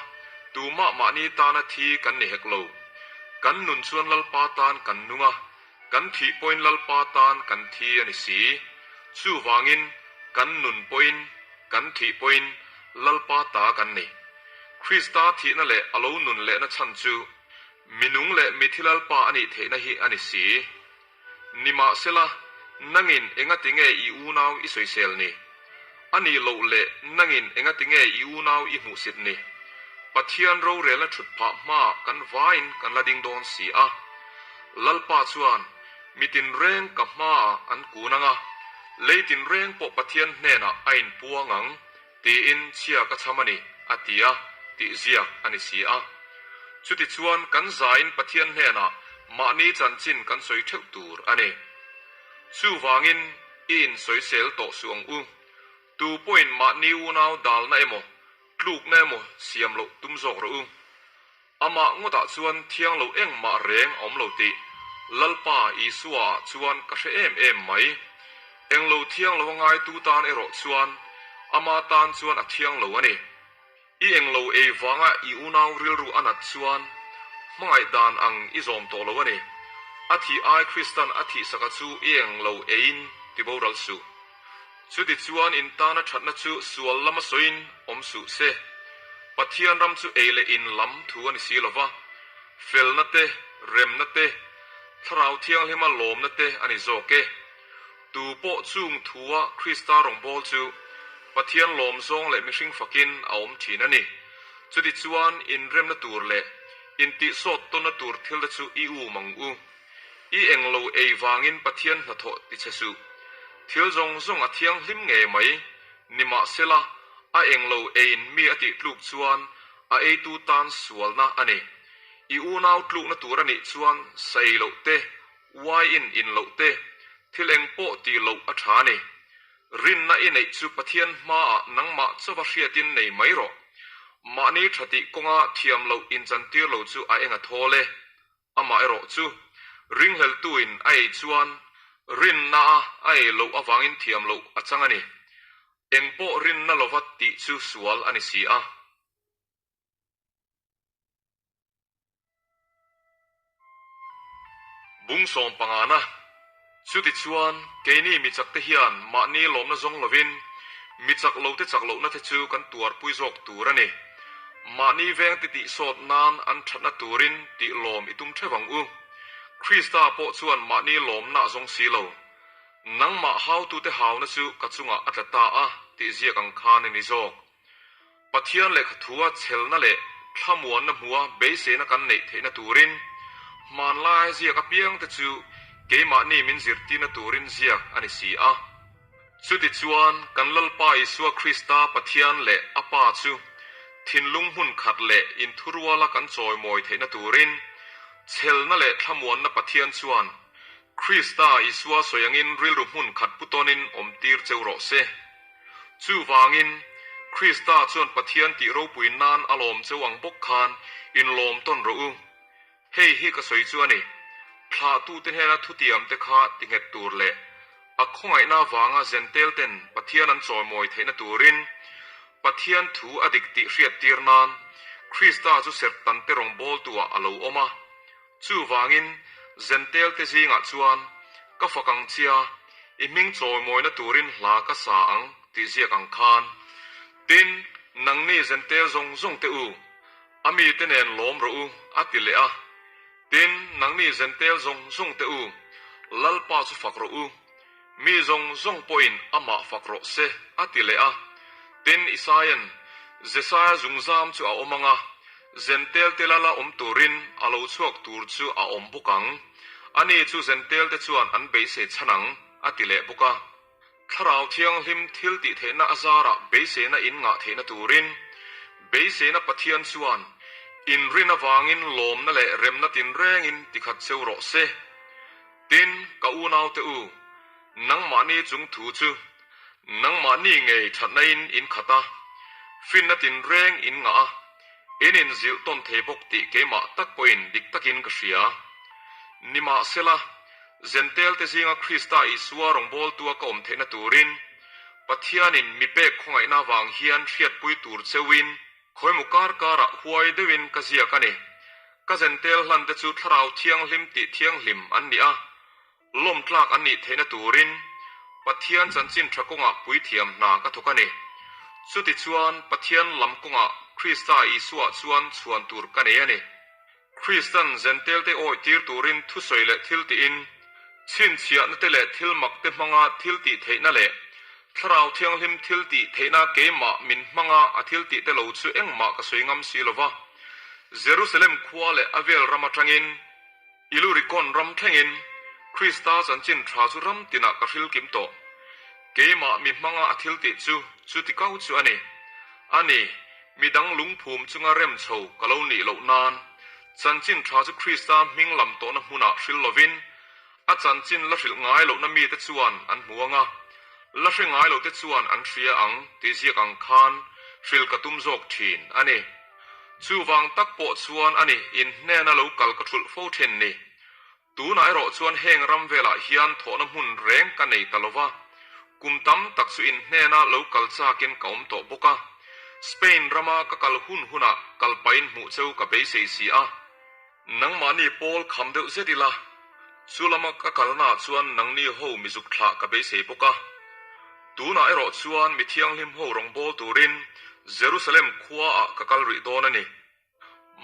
tumah mahni tana thi kan ni hek lo. Kan nun chuan Lalpa tan kan nung a, kan thih pawhin Lalpa tan kan thi a ni si. Chuvangin, kan nun pawhin, kan thih pawhin Lalpa ta kan ni. Krista thihna leh a lo nun lehna chhan chu Minung leh mithi Lalpa a nih theihna hi a ni si. Nimahsela, nangin engati nge i unau i sawisel ni? A nih loh leh nangin engati nge i unau i hmuhsit ni? Pathian rorelna thut phah hmaah kan vaiin kan la ding dawn si a. Lalpa chuan, Mi tinreng ka hmaah an kun ang a, lei tinreng pawh Pathian hnenah a inpuang ang, Tiin chhia ka chham a ni, a ti a, tih ziak a ni si a. Chutichuan kan zain Pathian hnenah mahni chanchin kan sawi theuh tur a ni. Chuvangin i insawisel tawh suh ang u. Tu pawhin mahni unau dalna emaw, tlukna emaw siam loh tum zawk rawh u. Amah ngawtah chuan thiang lo engmah reng a awm lo tih Lalpa Isua ah chuan ka hre em em mai. Englo thiang lo a ngaitu tan erawh chuan ama tan chuan a thiang lo a ni. I englo ei vanga i unau rilru a nat chuan hmangaih dan ang i zawm tawh lo a ni. A thih ai Kristan a thihsaka chu i englo eiin tiboral suh. Chutichuan in tana thatna chu sual lama sawiin awm suh se. Pathian ram chu ei leh in lam thu a ni si lo va, felna te, remna te, Thlarau Thianghlima lawmna te a ni zawk e. Tu pawh chung thua Krista rawngbâwl chu Pathian lawm zawng leh mihring fakin a awm thin a ni. Chutichuan inremna tur leh intihsawt tawnna tur thilte chu i um ang u. I englo ei vangin Pathian hnathawh ti che suh. Thil zawng zawng a thianghlim ngei mai. Nimahsela, a englo eiin mi a tih tluk chuan a eitu tan sualna a ni. I unau tlukna tur a nih chuan sa ei loh te, wine in loh te, thil eng pawh tih loh a tha a ni. Rinna i neih chu Pathian hmaah nangmah chauva hriatin nei mai rawh. Mahni tha tih kawnga thiam loh inchantir lo chu a eng a thawl e. Amaherawh chu, ringhleltuin a ei chuan rinna a a ei loh avangin thiam loh a chang a ni. Eng pawh rinna lova tih chu sual a ni si a. Bung sawm pangana, Chutichuan, keini mi chakte hian mahni lawmna zawng lovin mi chak lote chak lohna te chu kan tuarpui zawk tur a ni. Mahni vengte tih sawt nan an thatna turin tih lawm i tum theuh ang u. Krista pawh chuan mahni lawmna a zawng si lo. Nangmah hautute hauna chu ka chungah a tla ta a tih ziak ang khan a ni zawk. Pathian lehkha thua chhelna leh thlamuanna hmua beiseina kan neih theihna turin hmanlai ziak apiangte chu keimahni min zirtirna turin ziak a ni si a. Chutichuan, kan Lalpa Isua Krista Pathian leh a Pa chu thinlung hmun khat leh inthuruala kan chawimawi theihna turin chhelna leh thlamuanna Pathian chuan Krista Isua sawi angin rilru hmun khat pu tawnin awmtir cheu rawh se. Chuvangin, Krista chuan Pathian tih ropui nan a lawm cheu ang bawk khan inlawm tawn rawh u. Hei hi ka sawi chu a ni, thlahtute hnena thutiamte kha ti nghet tur leh a khawngaihna avanga Zentel ten Pathian an chawimawi theihna turin Pathian thu a dik tih hriattir nan Krista chu serhtante rawngbawltuah a lo awm a. Chuvangin, Zentel te zingah chuan, Ka fak ang chia, i hming chawimawina turin hla ka sa ang, tih ziak ang khan. Tin, nangni Zentel zawng zawng te u, a mite nen lawm rawh u, a ti leh a. Tin, nangni Zentel zawng zawng te u, Lalpa chu fak rawh u, Mi zawng zawng pawhin amah fak rawh se, a ti leh a. Tin, Isaia'n, Jesaia zungzam chu a awm ang a, Zentel te lala awm turin a lo chhuak tur chu a awm bawk ang. Ani chu Zentel te chuan an beisei chhan ang, a ti leh bawk a. Thlarau Thianghlim thil tih theihna a zarah beiseina in ngah theihna turin, beiseina Pathian chuan inrin avangin lawmna leh remna tinrengin tikhat cheu rawh se. Tin, ka unaute u, nangmahni chung thu chu nangmahni ngei thatnain in khat a, finna tinreng in ngah a, in inzilh tawn thei bawk tih keimah tak pawhin dik takin ka hria. Nimahsela, Zentelte zinga Krista Isua rawngbawltua ka awm theihna turin, Pathianin mi pek khawngaihna avang hian hriatpui tur cheuhin, Khawimaw kar karah huai deuhin ka ziak a ni. Ka zentel hlan te chu Thlarau Thianghlim tih thianghlim an ni a, lawm tlak an nih theihna turin Pathian chanchin tha kawngah puithiam hna ka thawk a ni. Chutichuan Pathian lam kawngah Krista Isuaah chuan chhuan tur ka nei a ni. Kristan Zentelte awih tir turin thusawi leh thil tiin, chhinchhiahna te leh thil mak te hmanga thil tih theihna leh Thlarau Thianghlim thil tih theihna keimah min hmanga a thil tih te lo chu engmah ka sawi ngam si lova. Jerusalem khua leh a vel ram atangin, Ilurikon ram thlengin, Krista chanchin tha chu ram tinah ka hril kim tawh. Keimah mi hmanga a thil tih chu chuti kau chu a ni. A ni, Mi dang lungphum chunga rem chho ka lo nih loh nan, chanchin tha chu Krista hming lam tawhna hmunah hril lovin, a chanchin la hrilh ngai lohna mite chuan an hmu ang a, la hre ngai lote chuan an hria ang tih ziak ang khan hril ka tum zawk thin a ni. Chuvang tak pawh chuan a ni in hnena lo kal ka thulh fo thin ni. Tunah erawh chuan heng ram velah hian thawhna hmun reng ka nei ta lova, kum tam tak chu in hnena lo kal chakin ka awm tawh bawk a. Spain rama ka kal hun hunah kal pahin hmuh cheu ka beisei si a. Nangmahni pawl kham deuh zet ila, chu lama ka kalnaah chuan nangni ho mizuk thlah ka beisei bawk a. Tunah erawh chuan mi thianghlim ho rawngbâwl turin Jerusalem khuaah ka kal rih dawn a ni.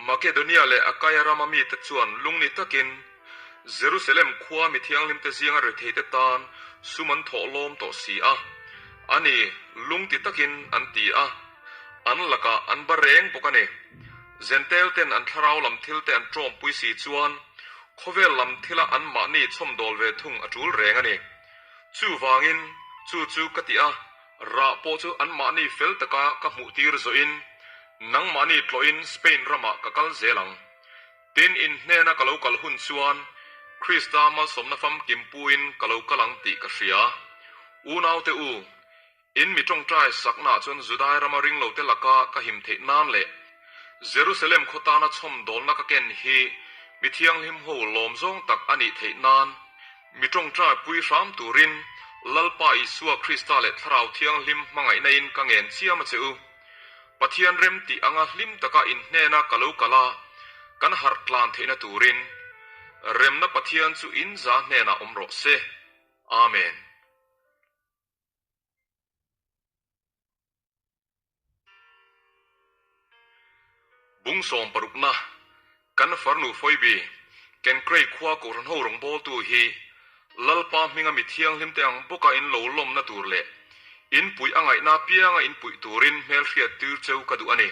Makedonia leh Akaia rama mite chuan lungni takin Jerusalem khua mi thianghlimte zinga retheite tan sum an thawh lawm tawh si a. A ni, lungti takin an ti a, an lakah an ba reng bawk a ni. Jentail ten an thlarau lam thilte an ṭawmpui si chuan khawvel lam thila anmahni chhawmdawl ve thung a ṭul reng a ni. Chuvangin, chu chu ka ti a, rah pawh chu anmahni fel taka ka hmuhtir zawhin nangmahni tlawhin Spain ramah ka kal zel ang. Tin, in hnena ka lo kal hun chuan Krista malsawmna famkim puin ka lo kal ang tih ka hria. Unaute u, In mi tawngtai saknaah chuan Judai rama ringlote laka ka him theih nan leh Jerusalem khaw tana chhawmdawlna ka ken hi mi thianghlim ho lawm zawng tak a nih theih nan mi tawngtai pui hram turin Lalpa Isua Krista leh Thlarau Thianghlim hmangaihna in ka ngen chiam a che u. Pathian rem tih anga hlim taka in hnena ka lo kal a, kan harh tlan theihna turin remna Pathian chu in za hnenah awm rawh se. Amen. Bung sawmparukna, Kan farnu Phoebe, Kenkrei khua Kohhran ho rawngbawltu hi Lalpa hminga mi thianghlimte ang bawka in lo lawmna tur leh in puih a ngaihna apianga in puih turin hmelhriat tir cheu ka duh a ni.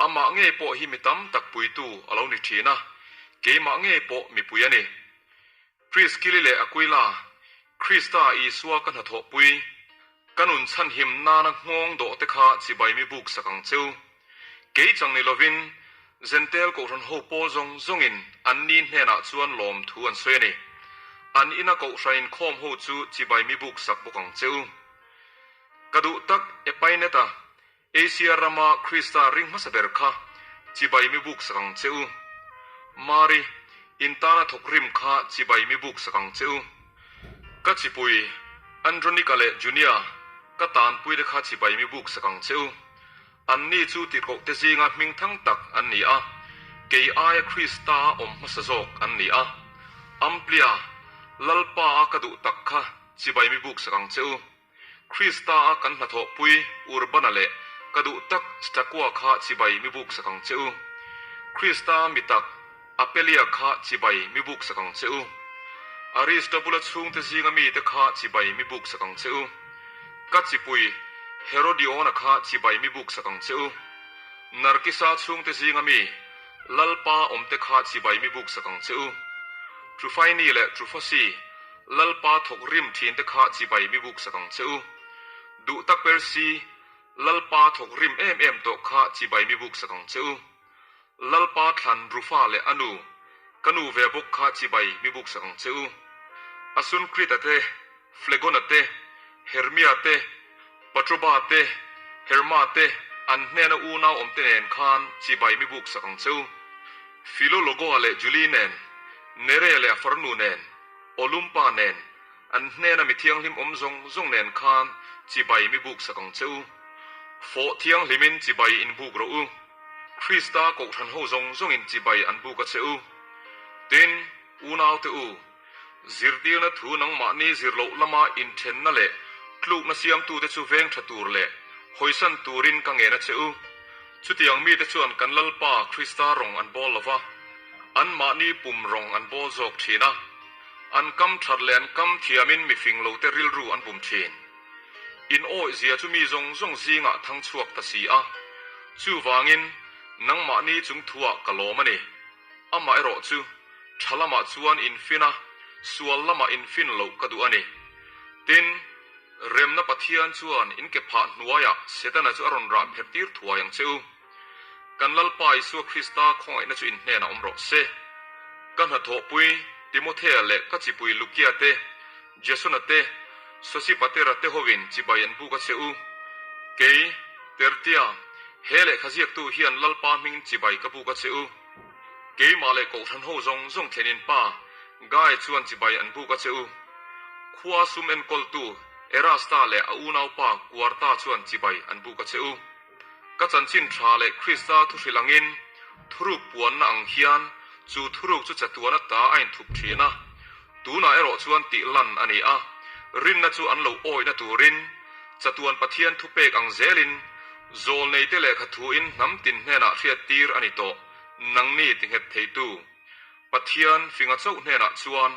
Amah ngei pawh hi mi tam tak puitu a lo ni thin a, keimah ngei pawh mipui a ni. Priskili leh Aquila, Krista Isua ka hnathawhpui, ka nun chhanhim nana nghawng dawh te kha chibai mi buk sak ang cheu. Kei chang ni lovin, Jentail kohhran ho pawl zawng zawngin anni hnenah chuan lawmthu an sawi a ni. An ina kohhran inkhawm ho chu chibai mi buk sak bawk ang cheu. Ka duh tak Epaineta, Asia rama Krista ring hmasa ber kha chibai mi buk sak ang che u. Mari, in tana thawk rim kha chibai mi buk sak ang che u. Ka chipui, Andronika leh Junia, ka tanpuite kha chibai mi buk sak ang che u. Anni chu tirhkohte zinga hming thang tak an ni a, kei aia Krista awm hmasa zawk an ni a. Amplia, Lalpa-a ka duh tak kha chibai mi buk sak ang che u. Krista a kan hnathawhpui Urbana leh ka duh tak Stakua kha chibai mi buk sak ang che u. Krista mi tak Apelia kha chibai mi buk sak ang che u. Aristobula chhungte zinga mite kha chibai mi buk sak ang che u. Ka chipui Herodiona kha chibai mi buk sak ang che u. Narkisa chhungte zinga mi Lalpa awmte kha chibai mi buk sak ang che u. Trufaini leh Trufosi Lalpa thawk rim thin te kha chibai mi buk sak ang che u. Duh tak per si, Lalpa thawk rim em em tawh kha chibai mi buk sak ang che u. Lalpa thlan Rufa leh a nu, ka nu ve bawk kha chibai mi buk sak ang che u. Asunkrita te, Flegona te, Hermia te, Patroba te, Herma te, an hnena unau awm te nen khan chibai mi buk sak ang che u. Filologoa leh Julie nen, Nere leh a farnu nen, Olumpa nen, an hnena mi thianghlim awm zawng zawng nen khan chibai mi buk sak ang che u. Fawh thianghlimin chibai in buk rawh u. Krista kohhran ho zawng zawngin chibai an buk a che u. Tin, unaute u, zirtirna thu nangmahni zir loh lama inthenna leh tlukna siamtute chu veng tha tur leh hawisan turin ka ngen a che u. Chutiang mite chuan kan Lalpa Krista rawng an bawl lo va. Anmahni pum rawng an bawl zawk thin a, an kam that leh an kam thiamin mi fing lote rilru an bum thin. In awih zia chu mi zawng zawng zingah thang chhuak ta si a, chuvangin nangmahni chung thuah ka lawm a ni. Amaherawh chu tha lamah chuan infin a, sual lamah infin loh ka duh a ni. Tin, remna Pathian chuan in ke phah hnuaiah Setana chu a rawn rah pher tir thuai ang che u. Kan Lalpa Isua Krista khawngaihna chu in hnenah awm rawh se. Ka hnathawhpui Timothea leh ka chipui Lukia te, Jasona te, Sosipatera te hovin chibai an buk a che u. Kei, Tertia, he lehkha ziaktu hian Lalpa hmingin chibai ka buk a che u. Keimah leh Kohhran ho zawng zawng thlenin pa Gai chuan chibai an buk a che u. Khua sum enkawltu Erasta leh a unaupa Kuarta chuan chibai an buk a che u. Ka chanchin tha leh Krista thuhrilh angin thuruk puanna ang hian chu thuruk chu chatuan ata a inthup thin a, tunah erawh chuan tih lan a ni a, rinna chu an lo awihna turin. Chatuan Pathian thupek ang zelin, zawlneite lehkha thuin hnam tin hnenah hriattir a ni tawh, nangni ti nghet theitu. Pathian finga chauh hnenah chuan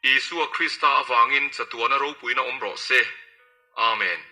Isua Krista avangin chatuana ropuina awm rawh se. Amen.